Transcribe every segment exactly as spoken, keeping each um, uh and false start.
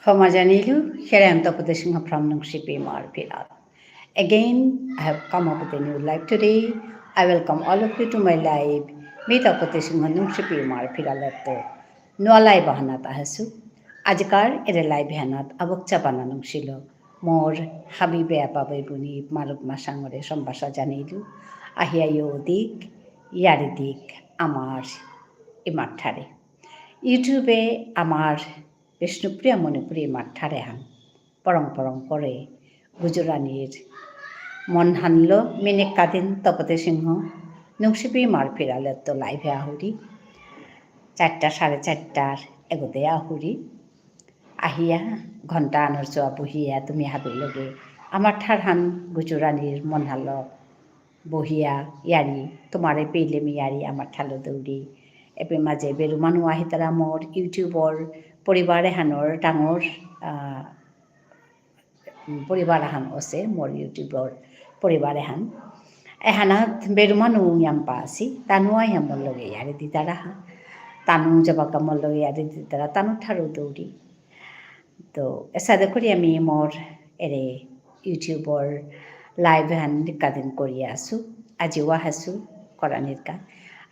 ক্ষমা জানিলু, here I am Tapati Singha from Nungshipi Imar Phiral. Again, I have come up with a new live today. I welcome all of you to my live. মি তপতী সিংহ নুংশিপি ইমার ফিরালত্ত নুয়া live আহানাত আহেসু। আজিকার এরে live হানাত আবক চাপানা নুংশিল। মোর হাবি বেয়াপা বেবুনি মারুপ মাসাঙরে সম্ভাষা জানিলু। আহিয়া ইয়ো দিক, ইয়ারি দিক, আমার ইমার ঠারে। YouTube-এ আমার বিষ্ণুপ্রিয়া মণিপুরী ইমার ঠারে হান পরং পরং করে গুজরানির মন হানলো। মি নিকাদিন তপতী সিংহ নুংশিপি ইমার ফিরালত্ত live-এ আহুরি। চারটা, সাড়ে চারটার এগোতে আহুরি। আহিয়া ঘন্টা আনর চোয়া বহিয়া তুমি হাবির লগে আমার ঠারহান গুজরানির মন হানলো বহিয়া ইয়ারি, তোমারে পেইলে মি ইয়ারি আমার ঠারলো দৌরি। এপে মাঝে বেরু মানু আহিতারা মোর YouTube-র পরিবার এহানর ডাঙর, আহ, উম, পরিবার আহান অসে, মোর YouTube-র পরিবার এহান। এহানাত বেরু মানু ইয়াম্পা আসি, তানু আইয়া মোর লগে ইয়ারি দিতারা হা। তানু যাবাকা মোর লগে ইয়ারি দিতারা, তানু ঠারো দৌরি। তো, এসাদে করি আমি মোর এরে YouTube-র live হান নিকাদিন করিয়া আসু, আজিও আহেসু করানিরকা।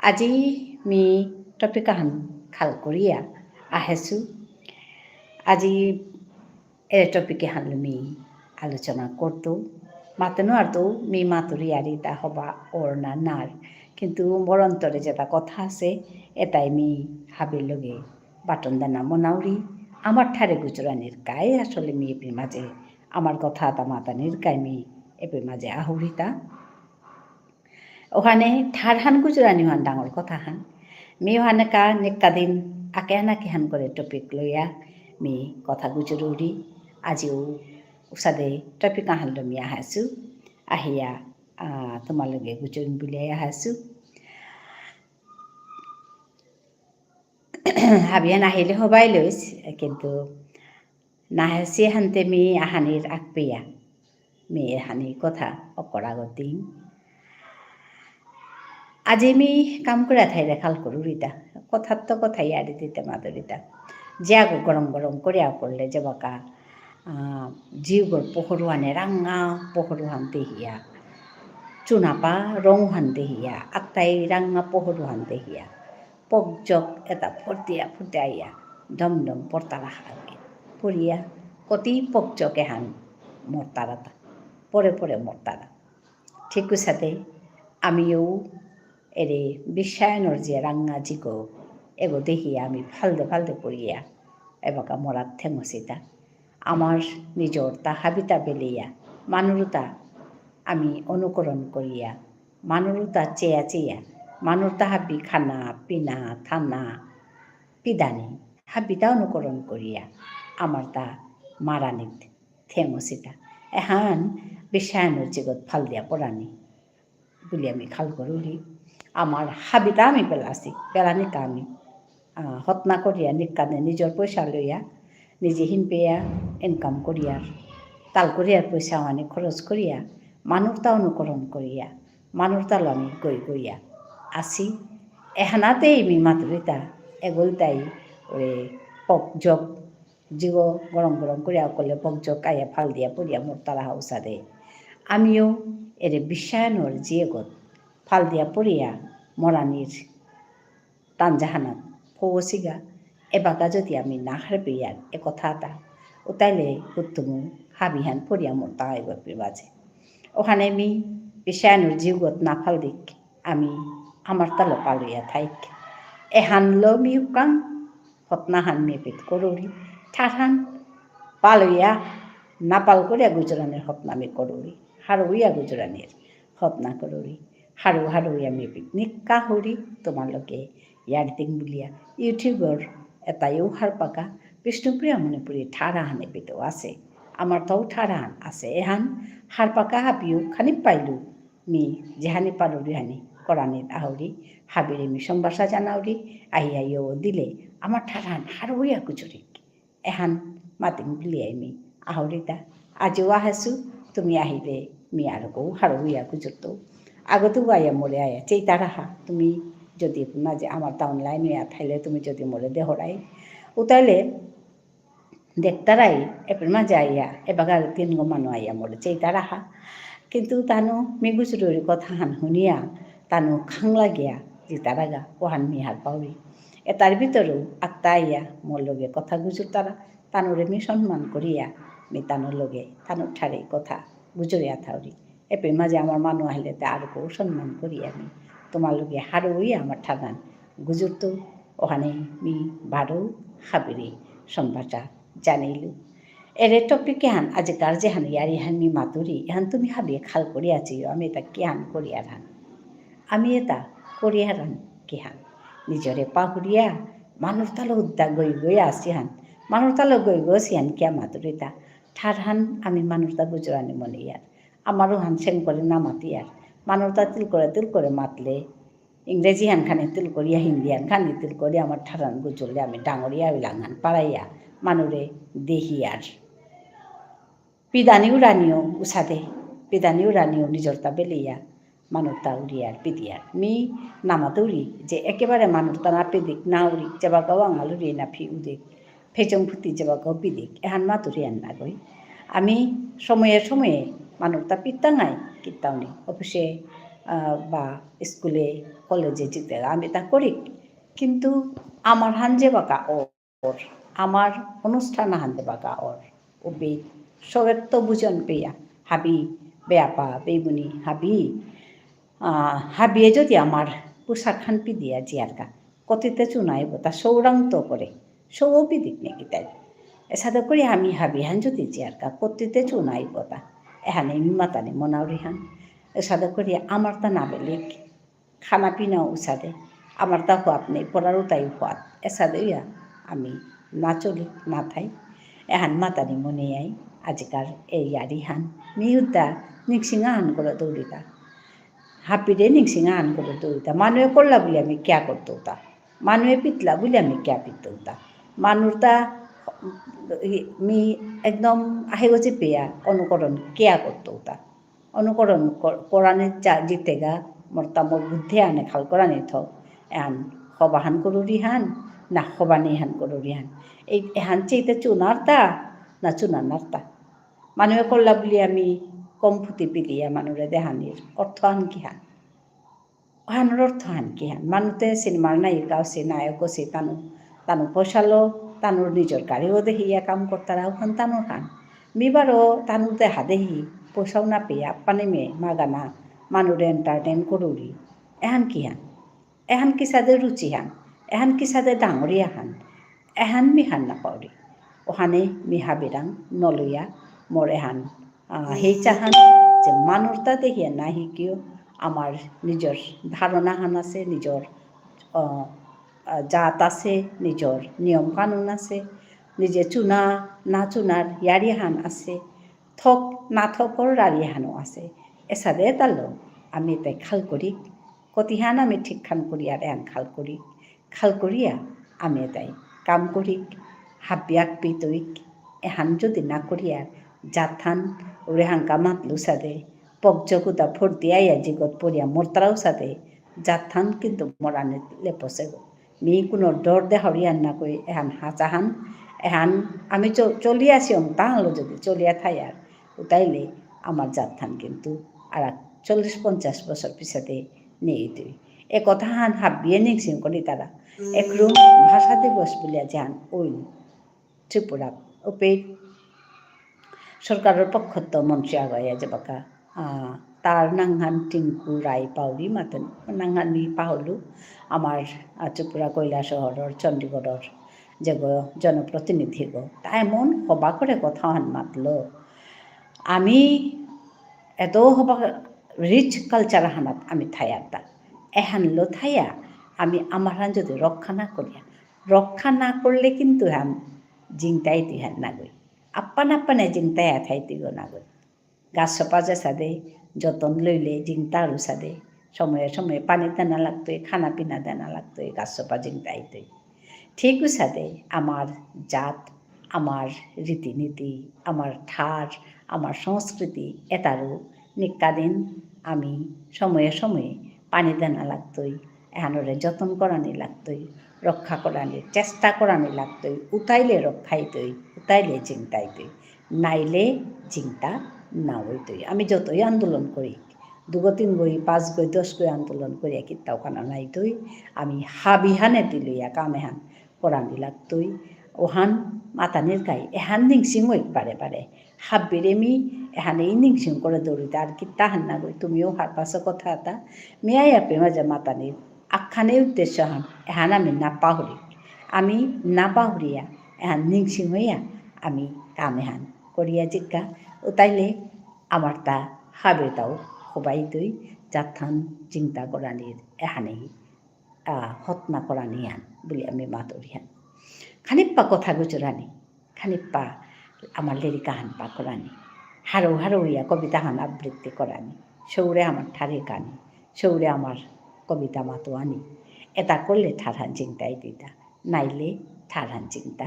আজি মি topic আহান খাল করিয়া আহেসু। আজি এরে topic এহানলো মি আলোচনা করতৌ। মাতে নুয়ারতৌ, মি মাতুরি ইয়ারি তা হবা অর না নার। কিন্তু মোর অন্তরে যেতা কথা আসে, এতাই মি হাবির লগে বাটন দানা মনাউরি। আমার ঠারে গুজরানির কাই আসলে মি এপি মাঝে আমার কথা তা মাতানির কাই মি এপি মাঝে আহুরিতা। ওহানে ঠারহান গুজরানি হান ডাঙর কথা হান। মি ওহানে কা নিকাদিন আকে আনা কিহান করে topic লইয়া মি কথা গুজরুরি। আজিও উসাদে topic আহানলো মি আহাসু। আহিয়া, আহ, তোমার লগে গুজরিম বুলিয়া আহাসু। হাবিয়া নাহিলে হবাই লইস, কিন্তু নাহেসি হানতে মি আহানির আকপিয়া, মি এহানি কথা অকরা গতিং। আজি মি কাম করে থাইলে খাল করুরিতা, কথার তো কথা ইয়ারি দিতে মাতুরিতা। যে আগো গরম গরম করে করলে যে বাকা, আহ, জিউগর পহরুহানে রাঙা পহরুহান দেহিয়া, চুনাপা রংহান দেহিয়া, আকতাই রাঙা পহরুহান দেহিয়া। পকজক এতা ফর্তিয়া ফর্তিয়া আইয়া, ডম ডম পড়তারা হাগে। পড়িয়া কতি পকজক এহান মরতারাতা। পরে পরে মরতারা। ঠিক উসাদে আমিও এরে বিশ্বায়নর যে রাঙা জিগো, এগো দেহিয়া আমি ফালদে ফালদে পড়িয়া, এবাকা মরাত থেঙসিতা। আমার নিজর তা হাবিতা বেলিয়া, মানুরতা আমি অনুকরণ করিয়া, মানুরতা চেয়া চেয়া, মানুরতা হাবি খানা, পিনা, থানা, পিদানি, হাবিতা অনুকরণ করিয়া, আমার তা মারানিত থেঙসিতা। এহান বিশ্বায়নর জিগত ফালদিয়া পড়ানি। বুলি আমি খাল করুরি। আমার হাবিতা আমি পেলাসি, পেলানি কামি। আহ, হতনা করিয়া নিকানে নিজর পয়সা লইয়া, নিজে হিমপেয়া income করিয়ার, তাল করিয়ার পয়সা আনি খরচ করিয়া, মানুরতা অনুকরণ করিয়া, মানুরতা লামি গই গইয়া আসি। এহানাতেই মি মাতুরিতা, এগোলতাই ওরে পক জব জিগো গরম গরম করিয়া করলে পকজক আইয়া ফালদিয়া পড়িয়া মরতারা হাউসাদে। আমিও এরে বিশ্বায়নর জিয়েগত ফালদিয়া পড়িয়া মরানির তানজাহানাত ফৌসিগা। এবাকা যদি আমি না হারপিয়ার এ কথাতা, উতাইলে উত্তমু হাবিহান পড়িয়া মরতা এগো পিবাজে। ওহানে মি বিশ্বায়নর জিউগত না ফালদিক, আমি আমার তালো পালইয়া থাইক। এহানলো মি উকাং হতনাহান মি এপিত করুরি, ঠারহান পালইয়া নাপাল করিয়া গুজরানির হতনা মি করুরি, হারৌইয়া গুজরানির হতনা করুরি, হারৌ হারৌইয়া মি এপিত নিকা হুরি, তোমার লগে ইয়ারি দিং বুলিয়া। YouTube-র এতাইও হারপাকা, বিষ্ণুপ্রিয়া মণিপুরী ঠারহান এপিতও আসে, আমার তাও ঠারহান আসে, এহান হারপাকা হাবিও খানি পাইলু, মি যেহানি পারুরি হানি করানিত আহুরি, হাবিরে মি সম্ভাষা জানাউরি, আহিয়া ইয়ো দিলে, আমার ঠারহান হারৌইয়া গুজুরিক। এহান মাতিং বুলিয়াই মি আহুরিতা। আজিও আহেসু, তুমি আহিলে মি আরকৌ হারৌইয়া গুজুরতৌ। আগতু আয়া মোরে আয়া, চেইতারাহা, তুমি যদি মাঝে আমার তা online ইয়া থাইলে তুমি যদি মোরে দেহরাই। উতাইলে দেখতারাই, এপের মাঝে আইয়া, এবাকার তিনগো মানু আইয়া মোরে চেইতারা হা। কিন্তু তানু মি গুজুরুরি কথাহান হুনিয়া, তানু খাংলা গিয়া, জিতারাগা, ওহান মি হারপাউরি। এতার ভিতরেও আত্তা আইয়া, মোর লগে কথা গুজুরতারা, তানুরে মি সম্মান করিয়া, মি তানুর লগে, তানুর ঠারে কথা গুজুরিয়া থাউরি। এপের মাঝে আমার মানু আহিলে তে আরকো সম্মান করিয়া মি তোমার লগে হারৌ অইয়া আমার ঠারহান গুজুরতৌ, ওহানে মি বারো হাবিরে সম্ভাষা জানাইলু। এরে topic এহান আজিকার যেহান ইয়ারিহান মি মাতুরি, এহান তুমি হাবিয়ে খাল করিয়া চেইও, আমি এতা কিহান করিয়ারহান। আমি এতা করিয়ারহান কিহান। নিজরে পাহুরিয়া, মানুর তালো উদ্দা গই গই আসিহান। মানুর তালো গই গই আসিহান কিয়া মাতুরিতা। ঠারহান আমি মানুর তা গুজরানি মনে ইয়ার। আমারও হান সেন করে না মাতিয়ার। মানুর তা তিল করে তিল করে মাতলে, ইংরেজি হান খানি তিল করিয়া, হিন্দি হান খানি তিল করিয়া, আমার ঠারহান গুজরলে আমি ডাঙরিয়া বিলাঙহান পারাইয়া, মানুরে দেহিয়ার। পিদানি উড়ানিও উসাদে, পিদানি উড়ানিও নিজরতা বেলিয়া, মানুরতা উড়িয়ার, পিদিয়ার। মি নামাতুরি যে একেবারে মানুরতা না পিদিক, না উড়িক, যেবাকাও আঙালুরি না ফি উদিক, ফেচং ফুতি যেবাকাও পিদিক, এহান মাতুরি আন নাগই। আমি সময়ে সময়ে মানুরতা পিতাঙাই, কিতাউনি, অফিসে, আহ, বা স্কুলে, কলেজে যেতে আমি তা করিক। কিন্তু আমার হান যেবাকা ও আমার অনুষ্ঠান আহান দেবাকা অর। উবি সবেত্ত বুজন পেয়া, হাবি বেয়াপা, বেইবুনি, হাবি, আহ, হাবিয়ে যদি আমার পোশাক হান পিদিয়া জিয়ারকা, কতিতে চুনাইবতা সৌরাংত করে, সৌ পিদিক নেকি তাই। এসাদে করে আমি হাবি হান যদি জিয়ারকা, কতিতে চুনাইবতা। এহানে মি মাতানি মনাউরি হান। এসাদে করে আমার তা না বেলিক। খানা পিনা উসাদে, আমার তা হুয়াত নেই, পড়ারও তাই হুয়াত। এসাদে ইয়া, আমি না চলি, না থাই। এহান মাতানি মনে আই, আজিকার এই ইয়ারি হান। মি উদ্দা, নিংসিং আহান করে দৌড়িতা। হাবিরে নিংসিং আহান করে দৌড়িতা। মানুয়ে করলা বুলি আমি কিয়া করতৌতা। মানুয়ে পিতলা বুলি আমি কিয়া পিতৌতা। মানুরতা, মি একদম আহে গজে পেয়া অনুকরণ কিয়া করতৌতা। অনুকরণ ক-, করানি চা-, জিতেগা, মোরতা মোর বুদ্ধি আনে খাল করানি থ, এহান হবাহান করুরি হান, না হবানি হান করুরি হান। এই এহান চেইতে চুনারতা, না চুনানারতা। মানুয়ে করলা বুলি আমি কম ফুতি পিলিয়া মানুরে দেহানির অর্থ আন কি হান? অহানর অর্থ হান কি হান? মানুতে সিনেমার নায়িকা অসে, নায়ক অসে, তানু, তানু পয়সালো, তানুর নিজর গাড়িও দেহিয়া কাম করতারা, অহান তানুর হান। মি বারো তানুর দেহা দেহি, পয়সাও না পেয়া, আপ্পানে মে, মাগানা, মানুরে entertain করুরি। এহান কি হান? এহান কিসাদে রুচি হান? এহান কিসাদে ডাঙরিয়া হান? এহান মি হার না পাউরি। অহানে মি হাবিরাং নলইয়া মোর এহান, আহ, হেইচা হান যে মানুরতা দেহিয়া না হিকিও, আমার নিজর ধারণা হান আছে, নিজর, আহ, আহ, জাত আছে, নিজর নিয়ম কানুন আছে, নিজে চুনা না চুনার ইয়ারি হান আছে, থক না থকর রারি হানও আছে। এসাদে তালো আমি তাই খাল করি, কতিহান আমি ঠিক খান করি আর এহান খাল করি। খাল করিয়া আমি এতাই কাম করিক, হাবিয়াক পিতইক, এহান যদি না করিয়া জাতহান উরে হাঙ্কা মাতলু সাদে, পকজকুতা ফর্তি আইয়া জিগত পড়িয়া মরতারাও সাদে, জাতহান কিন্তু মরানি লেপসেগো। মি কোনো ডর দেহাউরিয়ান না কই, এহান হাচাহান, এহান আমি চ-, চলিয়া আসিয়ম, তাহলে যদি চলিয়া থায়ার, উতাইলে আমার জাতহান কিন্তু আর চল্লিশ পঞ্চাশ বছর পিছাতে নেই তুই। এ কথাহান হাবিয়ে নিংসিং করিতারা। একরুম ভাষা দিবস বুলিয়া যান ওই ত্রিপুরা। উপে সরকারর পক্ষত মন্ত্রী আগয়া যেবাকা, আহ, তার নাঙহান টিঙ্কু রায় পাউরি মাতন, নাঙহান মি পাহলু। আমার, আহ, ত্রিপুরা কৈলাসহরর চণ্ডীগড়র যেগো জনপ্রতিনিধিগো। তা এমন হবা করে কথাহান মাতলো। আমি এত হবা rich culture হানাত আমি থায়ারতা। এহানলো থায়া আমি আমারহান যদি রক্ষা না করিয়া, রক্ষা না করলে কিন্তু হান জিংতাই তুই হান নাগই। আপ্পান আপ্পানে জিংতাই থাই তুই গো নাগই। গাছ সপা যে সাদে, যতন লইলে জিংতা আরু সাদে। সময়ে সময়ে পানি দেনা লাগতই, খানা পিনা দেনা লাগতই, গাছ সপা জিংতাই তুই। ঠিক উসাদে আমার জাত, আমার রীতিনীতি, আমার ঠার, আমার সংস্কৃতি, এতারও নিকাদিন আমি সময়ে সময়ে পানি দেনা লাগতই, এহানরে যতন করানি লাগতই, রক্ষা করানি চেষ্টা করানি লাগতই, উতাইলে রক্ষা ইতই, তাইলে জিংতা অইতই, নাইলে জিংতা না অইতই। আমি যতই আন্দোলন করি, দুগো, তিনগোই, পাঁচগোই, দশগোই আন্দোলন করিয়া কিত্তাও কানা নাইতই। আমি হাবিহানে তিলইয়া কামেহান করানি লাগতই। ওহান মাতানির কাই, এহান নিংসিং অইক বারে বারে। হাব্বিরে মি এহানে ই নিংসিং করে দৌড়িতা আর কিত্তা হান নাগই, তুমিও হারপাসো কথা এতা। মি আইয়াপে মাঝে মাতানির আখানে উদ্দেশ্য হান, এহান আমি না পাহুরি। আমি না পাহুরিয়া, এহান নিংসিং হইয়া, আমি কাম এহান করিয়া জিকা। ও তাইলে আমার তা হাবির তাও হবাইতই, জাতহান জিংতা করানির এহানেই, আহ, হতনা করানি হান, বুলি আমি মাতুরি হান। খানিপ্পা কথা গুজরানি। খানিপ্পা আমার লেরিক আহান পাকরানি। হারৌ হারৌ ইয়া কবিতা হান আবৃত্তি করানি। সৌরে আমার ঠার হিকানি। সৌরে আমার কবিতা মাতুয়ানি। এতা করলে ঠারহান জিংতা অইতইতা। নাইলে ঠারহান জিংতা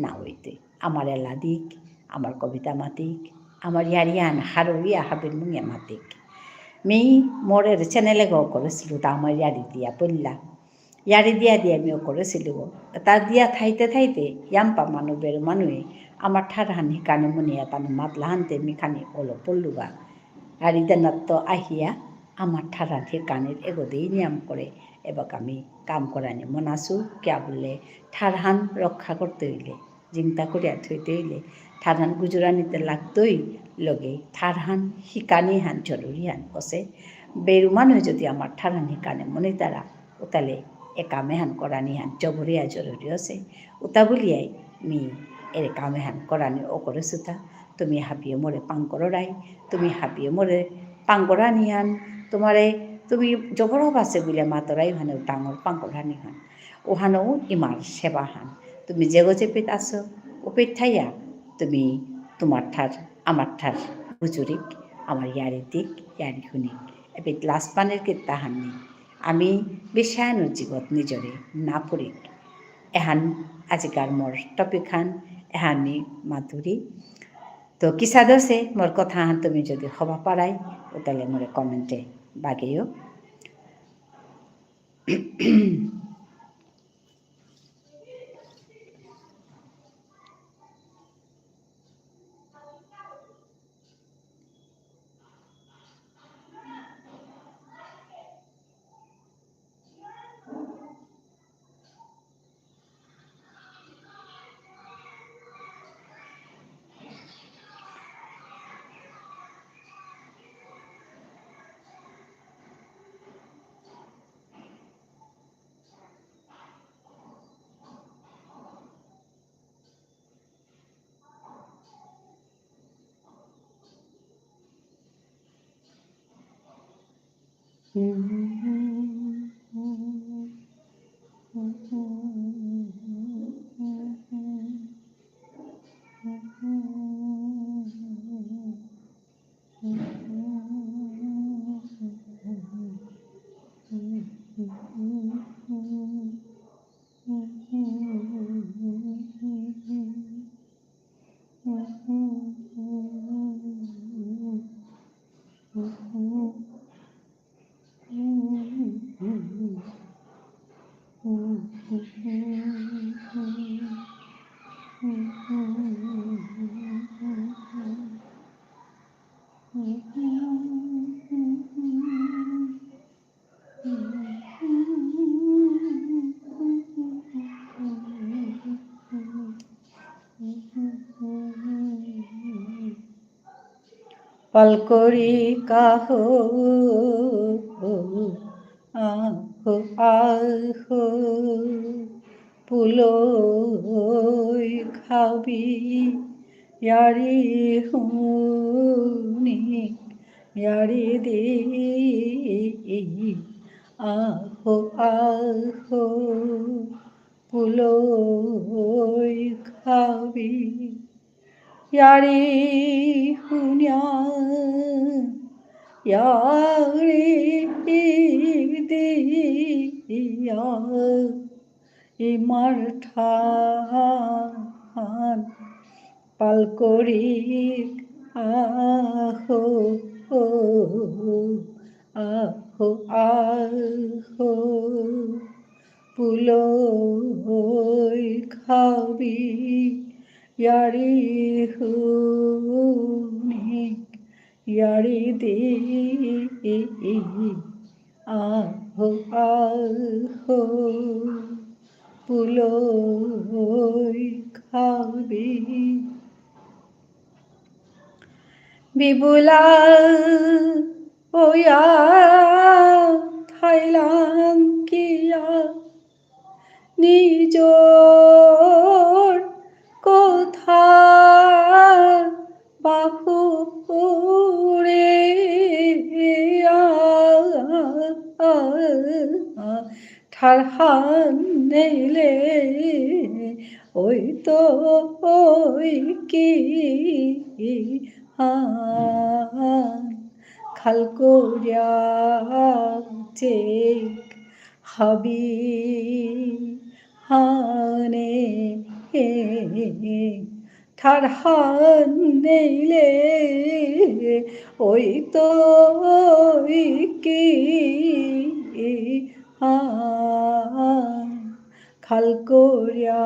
না অইতই। আমার এলা দিক, আমার কবিতা মাতিক, আমার য়ারিহান হারৌ ইয়া হাবির মুঙে মাতিক। মি মোর এরে channel এগো করেসিলু তা আমার য়ারি দিয়া পড়লা। য়ারি দিয়া দিয়া মিও করেসিলু। তা দিয়া থাইতে থাইতে ইয়াম্পা মানু বেরু মানুয়ে আমার ঠারহান হিকানি মুনিয়া তানু মাতলা হানতে মি খানি অলো পড়লুগা। য়ারি দেনাত্ত আহিয়া আমার ঠারহান হিকানির এগোদেই নিয়াম করে এবাকা মি কাম করানি মনাসু, কিয়া বুললে ঠারহান রক্ষা করতে অইলে জিংতা করিয়া থইতে অইলে ঠারহান গুজরানিতে লাগতই, লগে ঠারহান হিকানিহান জরুরিহান অসে। বেরু মানু যদি আমার ঠারহান হিকানি মনিতারা, উতালে এ কামেহান করানিহান জবরিয়া জরুরি অসে। উতা বুলিয়াই মি এরে কামেহান করানি অকরেসুতা। তুমি হাবিয়ে মোরে পাং কররাই, তুমি হাবিয়ে মোরে পাং করানিহান, তোমারে তুমি জবর বাসে বুলে মাতরাই হানে ডাঙর পাং করানিহান। ওহানও ইমার সেবাহান। তুমি যেগো যেপিত আসো, ওপিত থাইয়া, তুমি তোমার ঠার, আমার ঠার, গুজুরিক, আমার য়ারি দিক, য়ারি হুনিক। এপিত লাজ পানির কিত্তাহান নেই। আমি বিশ্বায়নর জিগত নিজরে না পুরিক। এহান আজিকার মোর topic হান, এহান মি মাতুরি। তো কিসাদে অসে মোর কথাহান তুমি যদি হবা পারাই, উতালে মোরে comment এ বাগেও। পালকরি কাহো, আহো, আহো, পুলই খাবি, য়ারি হুনি, য়ারি দি, আহো, আহো, পুলই খাবি। য়ারি হুনিয়া, য়ারি দিয়া, ইমার ঠান পালকরিক আহো, আহো, আহো, পুলই খাবি। য়ারি হুনিক, য়ারি দি, আহো, আহো, পুলই খাবি। বিবুলা ওয়া থাইলাং কিয়া নিজর কথা বাহুরে ঠারহান নেইলে ওই তো ওই কি হান খাল করিয়া চেক হাবি হানে ঠারহান নেইলে ওই তো ওই কি হান খাল করিয়া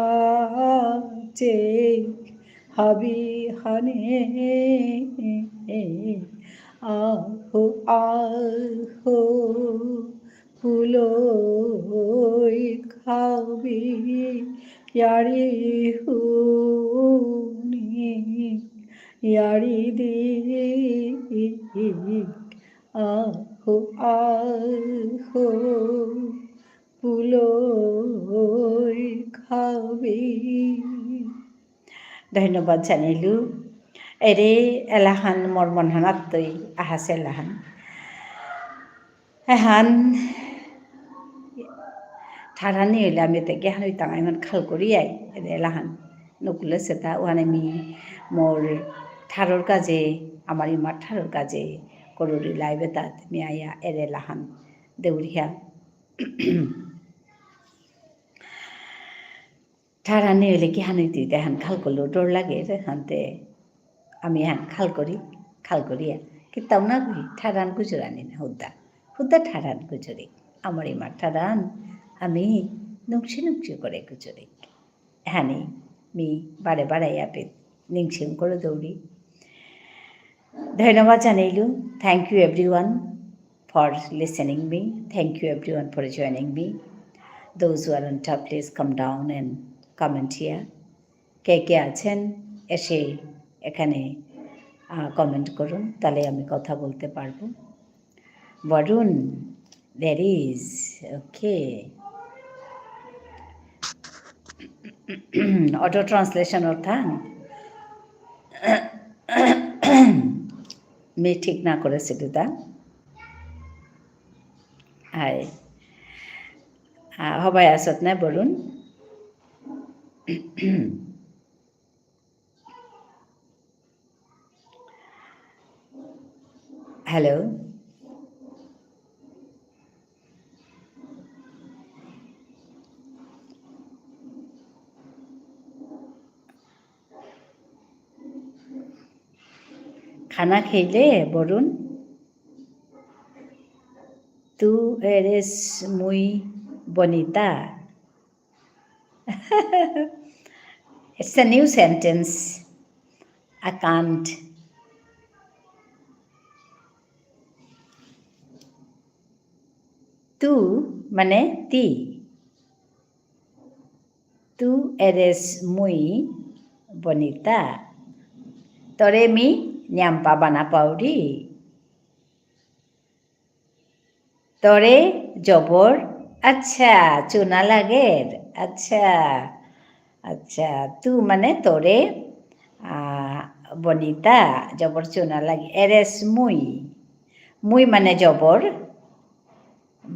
চেক হাবি হানে আহো আহো পুলই খাবি য়ারি হুনি য়ারি দি আহো আহো পুলই খাবি। ধন্যবাদ জানিলু। এরে এলাহান মোর মনহানাত্তই আহাসে এলাহান। এহান ঠারহান নেইলে আমি তে গিহান হইতাঙাই মান খাল করিয়াই। এরে এলাহান। নকুলে সেতা ওহানে মি মোর ঠারর কাজে, আমার ইমার ঠারর কাজে, করুরি লাইবে তাত মি আয়া এরে এলাহান। দেউরিয়া। ঠারহান নেইলে কিহান হইতই তে হান খাল করলেও ডর লাগে রে হানতে। আমি হান খাল করি, খাল করিয়া। কিতাও না করি, ঠারহান গুজরানি না হুদ্দা। হুদ্দা ঠারহান গুজরি। আমার ইমার ঠারহান আমি নুংসি নুংসি করে গুজরি। হানি মি বারে বারে ইয়াপে নিংসিং করে দৌড়ি। ধন্যবাদ জানাইলু। Thank you everyone for listening me. Thank you everyone for joining me. Those who are on top, please come down and comment here. কে কে আছেন এসে এখানে, আহ, comment করুন, তাহলে আমি কথা বলতে পারবো। Barun, there is, okay. Auto translation অর্থাৎ মি ঠিক না করেসিলু তা। হাই। আহ, হবাই আসত না বরুণ। Hello. খানা খেলে, Varun? Tú eres muy bonita. It's a new sentence. I can't. Tú মানে তি। Tú eres muy bonita. তোরে মি নিয়াম্পা বানা পাউরি। তোরে জবর, আচ্ছা, চুনা লাগের। আচ্ছা, আচ্ছা, তু মানে তোরে, আহ, bonita, জবর চুনা লাগে। Eres muy, muy মানে জবর,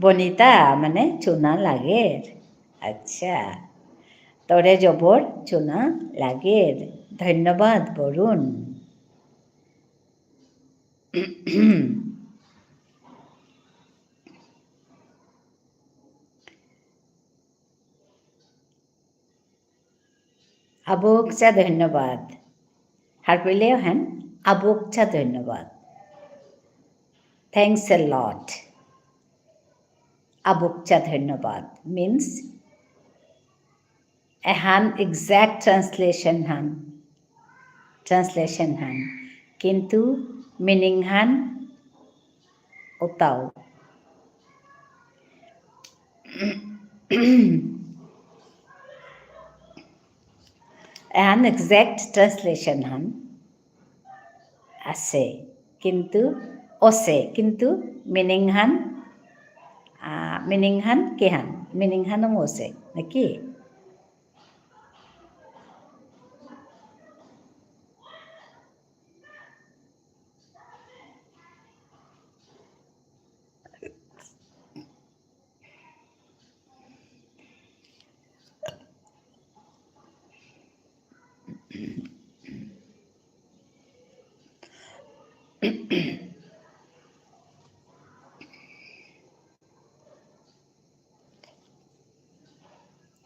bonita মানে চুনা লাগের। আচ্ছা, তোরে জবর চুনা লাগের। ধন্যবাদ, বরুণ। আবুকচা ধন্যবাদ। হারপেলেও হেন, আবুকচা ধন্যবাদ। Thanks a lot. আবুকচা ধন্যবাদ means এহান exact translation হান Translation হান। কিন্তু meaning হান উতাও। এহান exact translation হান আসে, কিন্তু অসে, কিন্তু meaning হান, আহ, meaning হান কিহান? Meaning হান অসে, নাকি?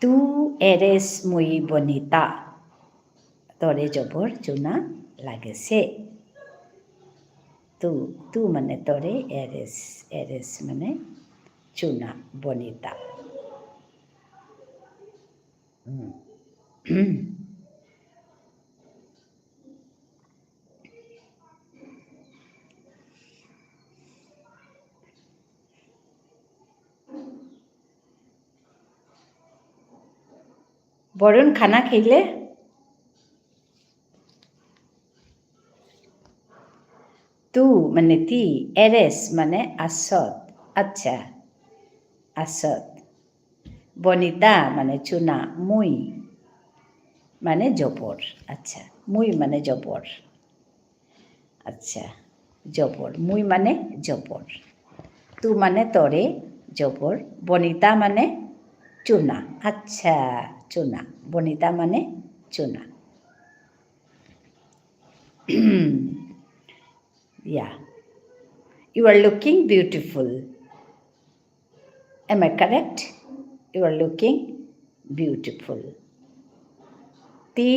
Tú eres muy bonita. তোরে জবর চুনা লাগেসে। Tú, tú মানে তোরে, eres, eres মানে চুনা, bonita. হুম। বরুণ খানা খেলে? Tú মানে তি, eres মানে আসত। আচ্ছা, আসত। Bonita মানে চুনা, muy মানে জবর। আচ্ছা, muy মানে জবর। আচ্ছা, জবর। Muy মানে জবর। Tú মানে তোরে জবর। Bonita মানে চুনা। আচ্ছা, চুনা। Bonita মানে চুনা। Yeah. You are looking beautiful. Am I correct? You are looking beautiful. তি,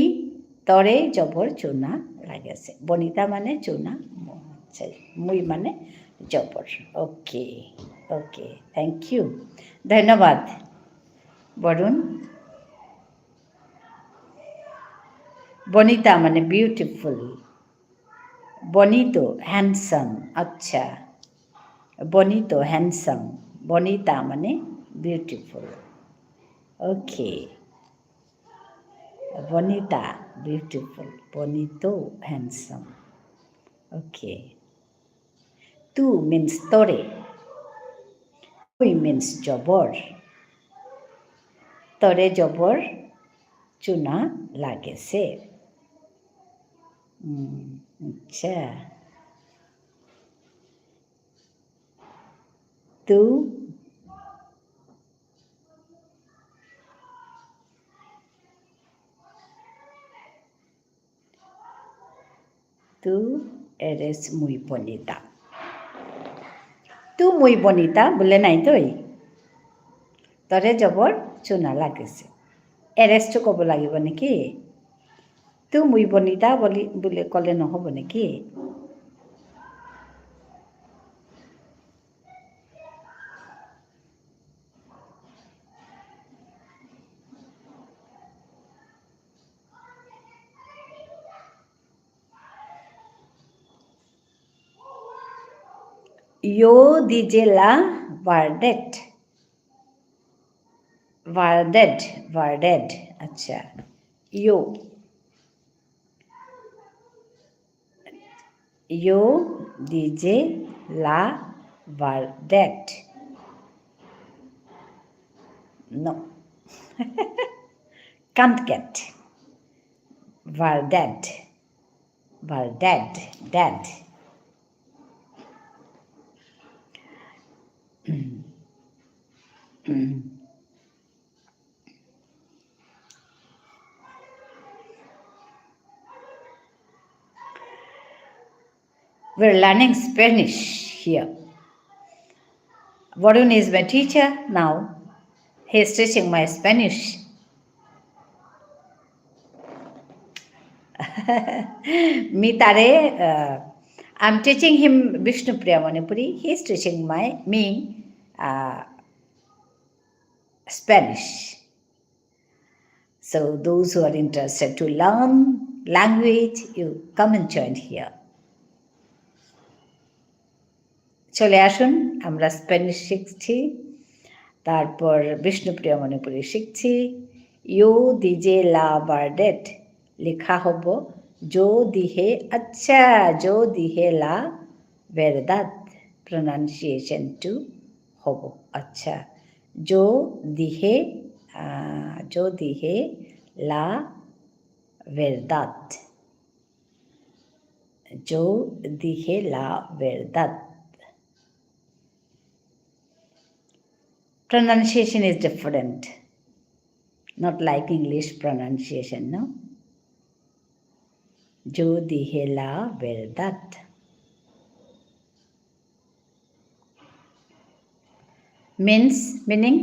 তোরে জবর চুনা লাগেসে। Bonita মানে চুনা, ম-, আচ্ছা, muy মানে জবর। Okay, okay, thank you. ধন্যবাদ, বরুণ। Bonita মানে beautiful। Bonito, handsome, আচ্ছা। Bonito, handsome. Bonita মানে beautiful. Okay. Bonita, beautiful. Bonito, handsome. Okay. Tú means তোরে। Muy means জবর। তোরে জবর চুনা লাগেসে। হুম, আচ্ছা। Tú, tú eres muy bonita. Tú muy bonita বুলে নাই তই। তোরে জবর চুনা লাগেসে। Eres টো কব লাগিব নেকি? Tú muy bonita বুলি, বুলি কলে নহব নেকি? Yo dije la verdad. Verdad, verdad. আচ্ছা। Yo. Yo dije la verdad. No. Can't get. Verdad. Verdad. Dad. We're learning Spanish here. Varun is my teacher now. He is teaching my Spanish. Me তারে, uh, I'm teaching him Bishnupriya Manipuri. He is teaching my, me, uh, Spanish. So those who are interested to learn, Language, you come and join here. চলে আসুন, আমরা স্প্যানিশ শিখছি, তারপর বিষ্ণুপ্রিয়া মণিপুরী শিখছি। Yo dije la verdad, লেখা হব, yo dije, আচ্ছা, yo dije la verdad, pronunciation to হব, আচ্ছা। Yo dije, ah, yo dije la verdad. Yo dije la verdad. Pronunciation is different. Not like English pronunciation, no? Yo dije la verdad. Means, meaning?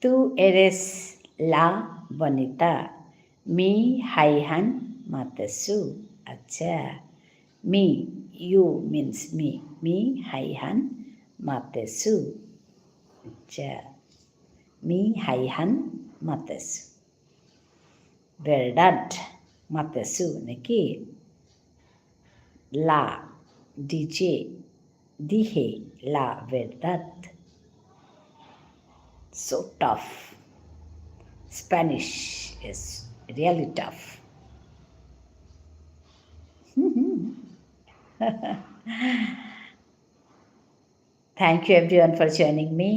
Tú eres la bonita. Me হাইহান মাতেসু। আচ্ছা। Me, you means me. Me হাইহান মাতেসু। আচ্ছা। মি হাইহান মাতেসু। Verdad মাতেসু নাকি? La, dije, dije la verdad. So tough. Spanish is really tough. Thank you everyone for joining me.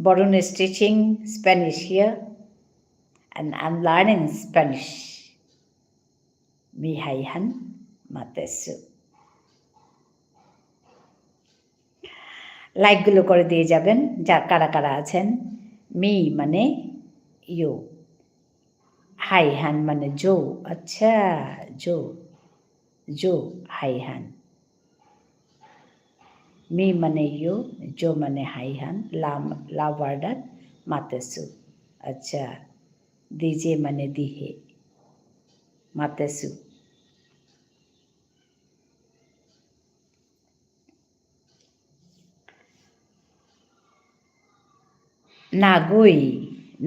Borun is teaching Spanish here, and I'm learning Spanish. Me হাইহান মাতেসু। Like গুলো করে দিয়ে যাবেন, যা কারা কারা আছেন। মি মানে you, হাইহান মানে yo। আচ্ছা, yo, yo হাইহান। মি মানে you, yo মানে হাইহান, la, la verdad মাতেসু। আচ্ছা, dije মানে dije, মাতেসু। নাগই,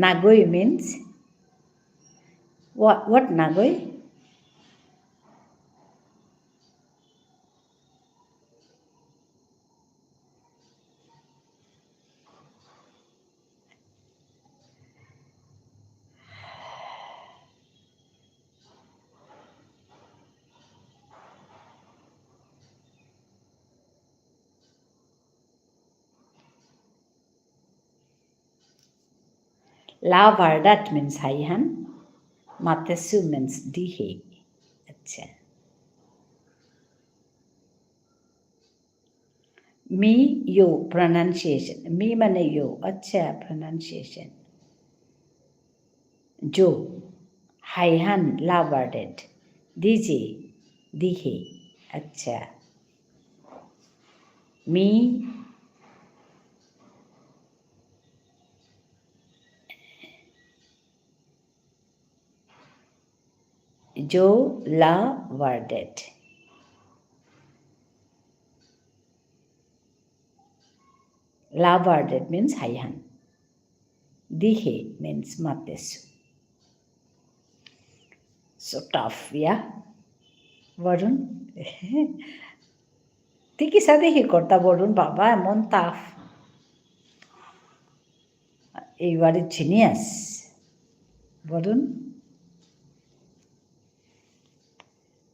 নাগই means what, what নাগই? La verdad means হাইহান, মাতেসু means dije। আচ্ছা। Me, you, pronunciation। মি মানে you, আচ্ছা, pronunciation। Yo, হাইহান, la verdad। Dije, dije, আচ্ছা। Me, yo la verdad। La verdad means হাইহান। Dije means মাতেসু। So tough, yeah? বরুণ? তি কিসাদে হি করতা বরুণ বাবা, এমন tough। You are a genius। Varun?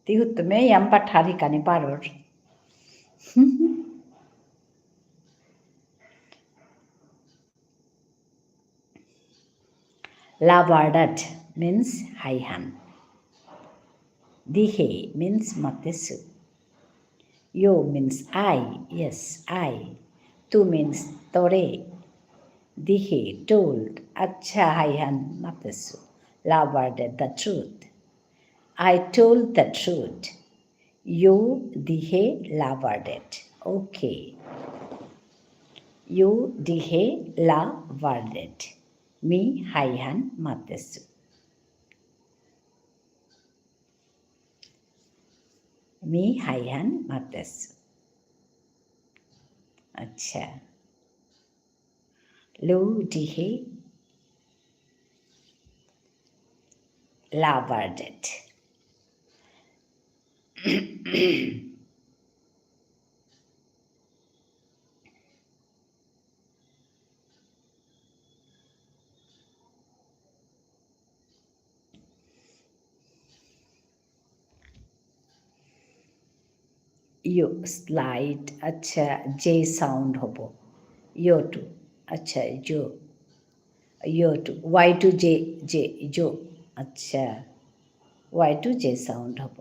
তি হুত্তমে ইয়াম্পা ঠারি কানি পারর। La verdad means হাইহান। Dije means মাতেসু। Yo means I, yes, I. Tú means তোরে। Dije, told, আচ্ছা হাইহান মাতেসু। La verdad, the truth. I told the truth. Yo dije la verdad. Okay. Yo dije la verdad. Me হাইহান মাতেসু। মি হাইহান মাতেসু। আচ্ছা। Lo dije la verdad. Yo, slight, আচ্ছা, J sound হব। Yo টু, আচ্ছা, yo। Yo to, Y to J, J, yo, আচ্ছা। Y to J sound হব।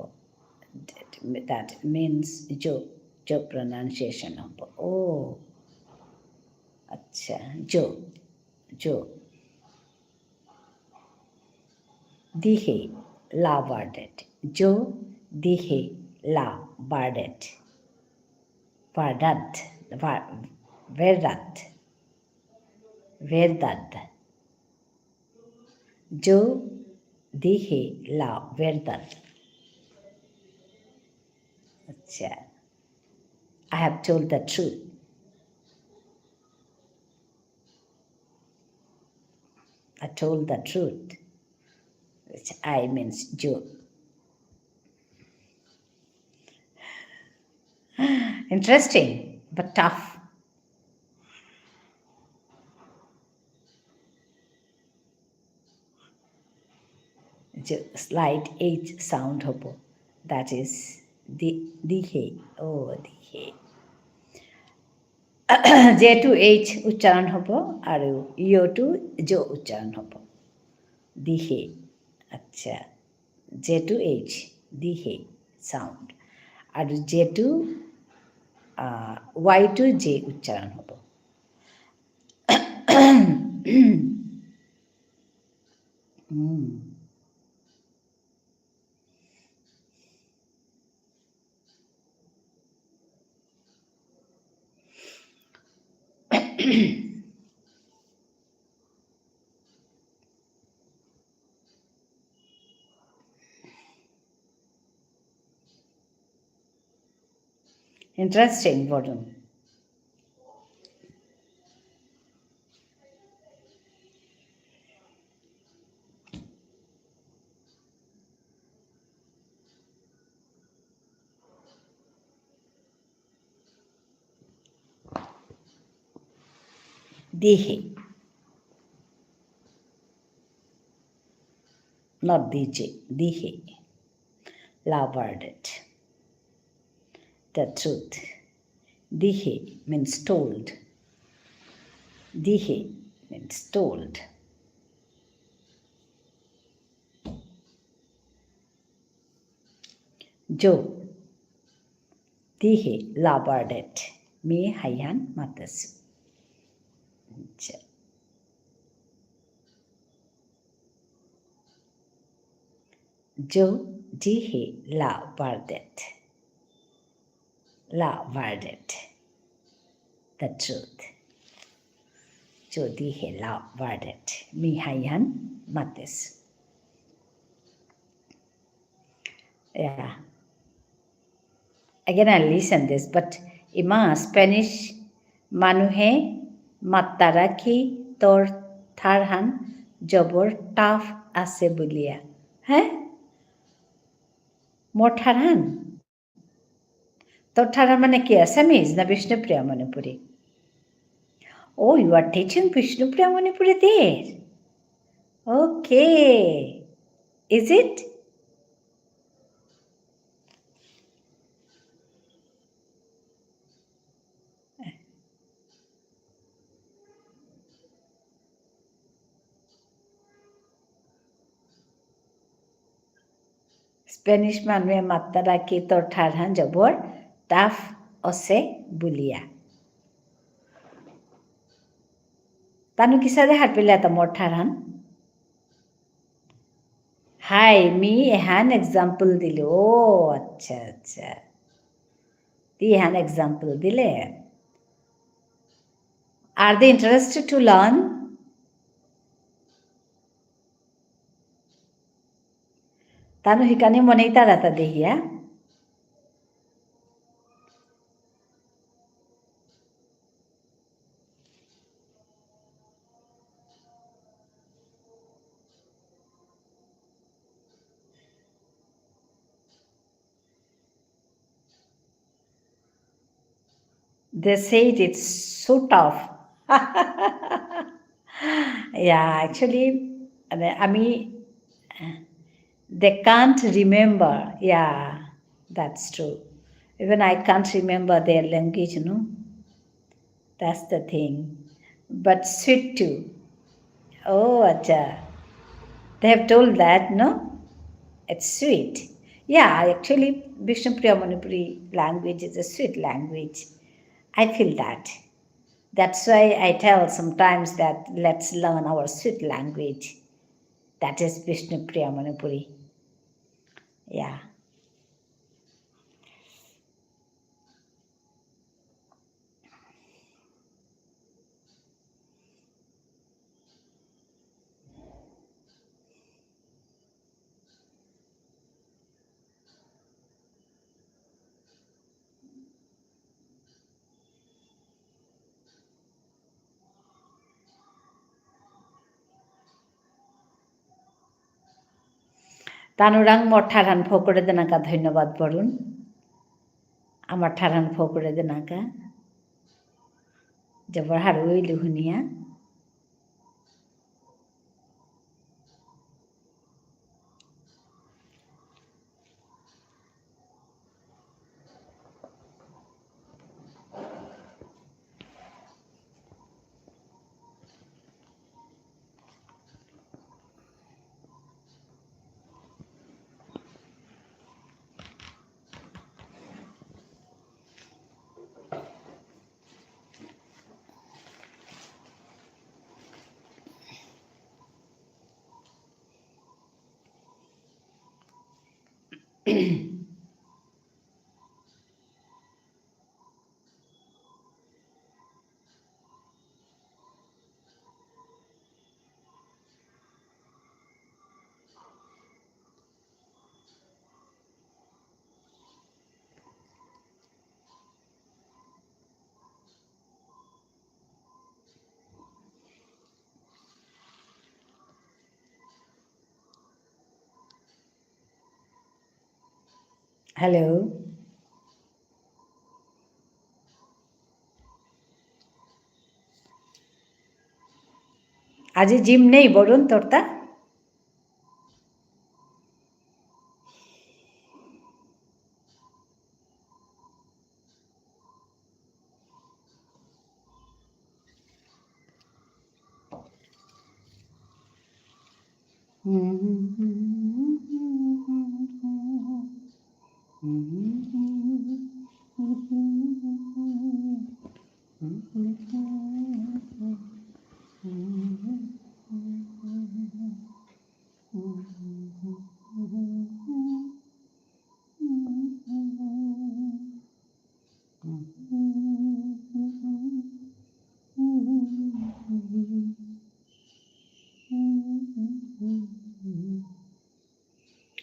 That, that means yo, yo pronunciation হব। ও, আচ্ছা, yo, yo। Dije la verdad. Yo dije la verdad. Verdad. Ver-, verdad. Verdad. Yo dije la verdad. আচ্ছা। I have told the truth. I told the truth, which I means yo. Interesting, but tough. যে slight H sound হব, that is দি-, দিহে। ও, দিহে। J two H উচ্চারণ হব, আর yo two yo উচ্চারণ হব। দিহে। আচ্ছা। J টু H, দিহে sound। আর J two, ah, Y to J উচ্চারণ হব। হুম। Interesting, Varun. Dije. Not D J, dije. La verdad. The truth. Dije means told. Dije means told. Yo dije la verdad. Me হাইহান মাতেসু। আচ্ছা। Yo dije la verdad. La verdad. The truth. Yo dije la verdad. Me হাইহান মাতেসু। Yeah. Again, I listen this, but ইমা Spanish মানুহে মাত্তারা কি তোর ঠারহান জবর tough আছে বুলিয়া। হ্যাঁ? মোর ঠারহান? তোর ঠারহান মানে কি, Assamese না বিষ্ণুপ্রিয়া Manipuri? Oh, you are teaching Bishnupriya Manipuri there? Okay. Is it? Spanish মানুহে মাত্তারা কি তোর ঠারহান জবর tough অসে বুলিয়া। তানু কিসাদে হারপিলা তা মোর ঠারহান? হাই, মি এহান example দিলু। ও, আচ্ছা, আচ্ছা। তি এহান example দিলে। Are they interested to learn? Tanu হিকানি মনেইতারাতা Dihya. They said it's so tough. Yeah, actually, মানে, আমি, they can't remember. Yeah, that's true. Even I can't remember their language, no? That's the thing. But sweet too. Oh, আচ্ছা. They have told that, no? It's sweet. Yeah, actually, Bishnupriya Manipuri language is a sweet language. I feel that. That's why I tell sometimes that let's learn our sweet language. That is Bishnupriya Manipuri. Yeah. তানুরাং মোর ঠারহান ফকরে দেনাকা ধন্যবাদ বরুণ। আমার ঠারহান ফকরে দেনাকা। জবর হারৌ ইলু হুনিয়া। Hello. আজি gym নেই বরুণ তোরতা?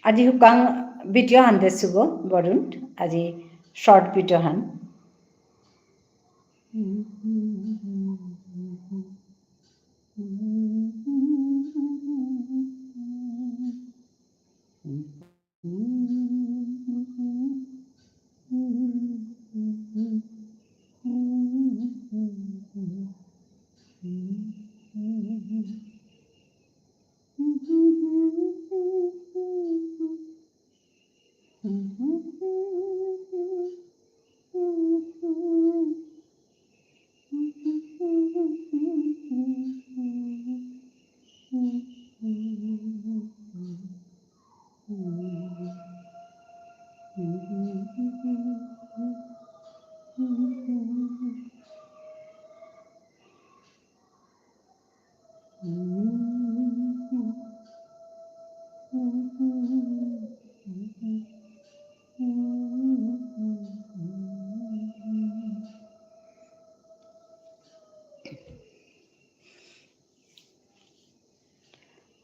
আজি হুকাং video হান দেসুগো, বরুণ। আজি short video হান।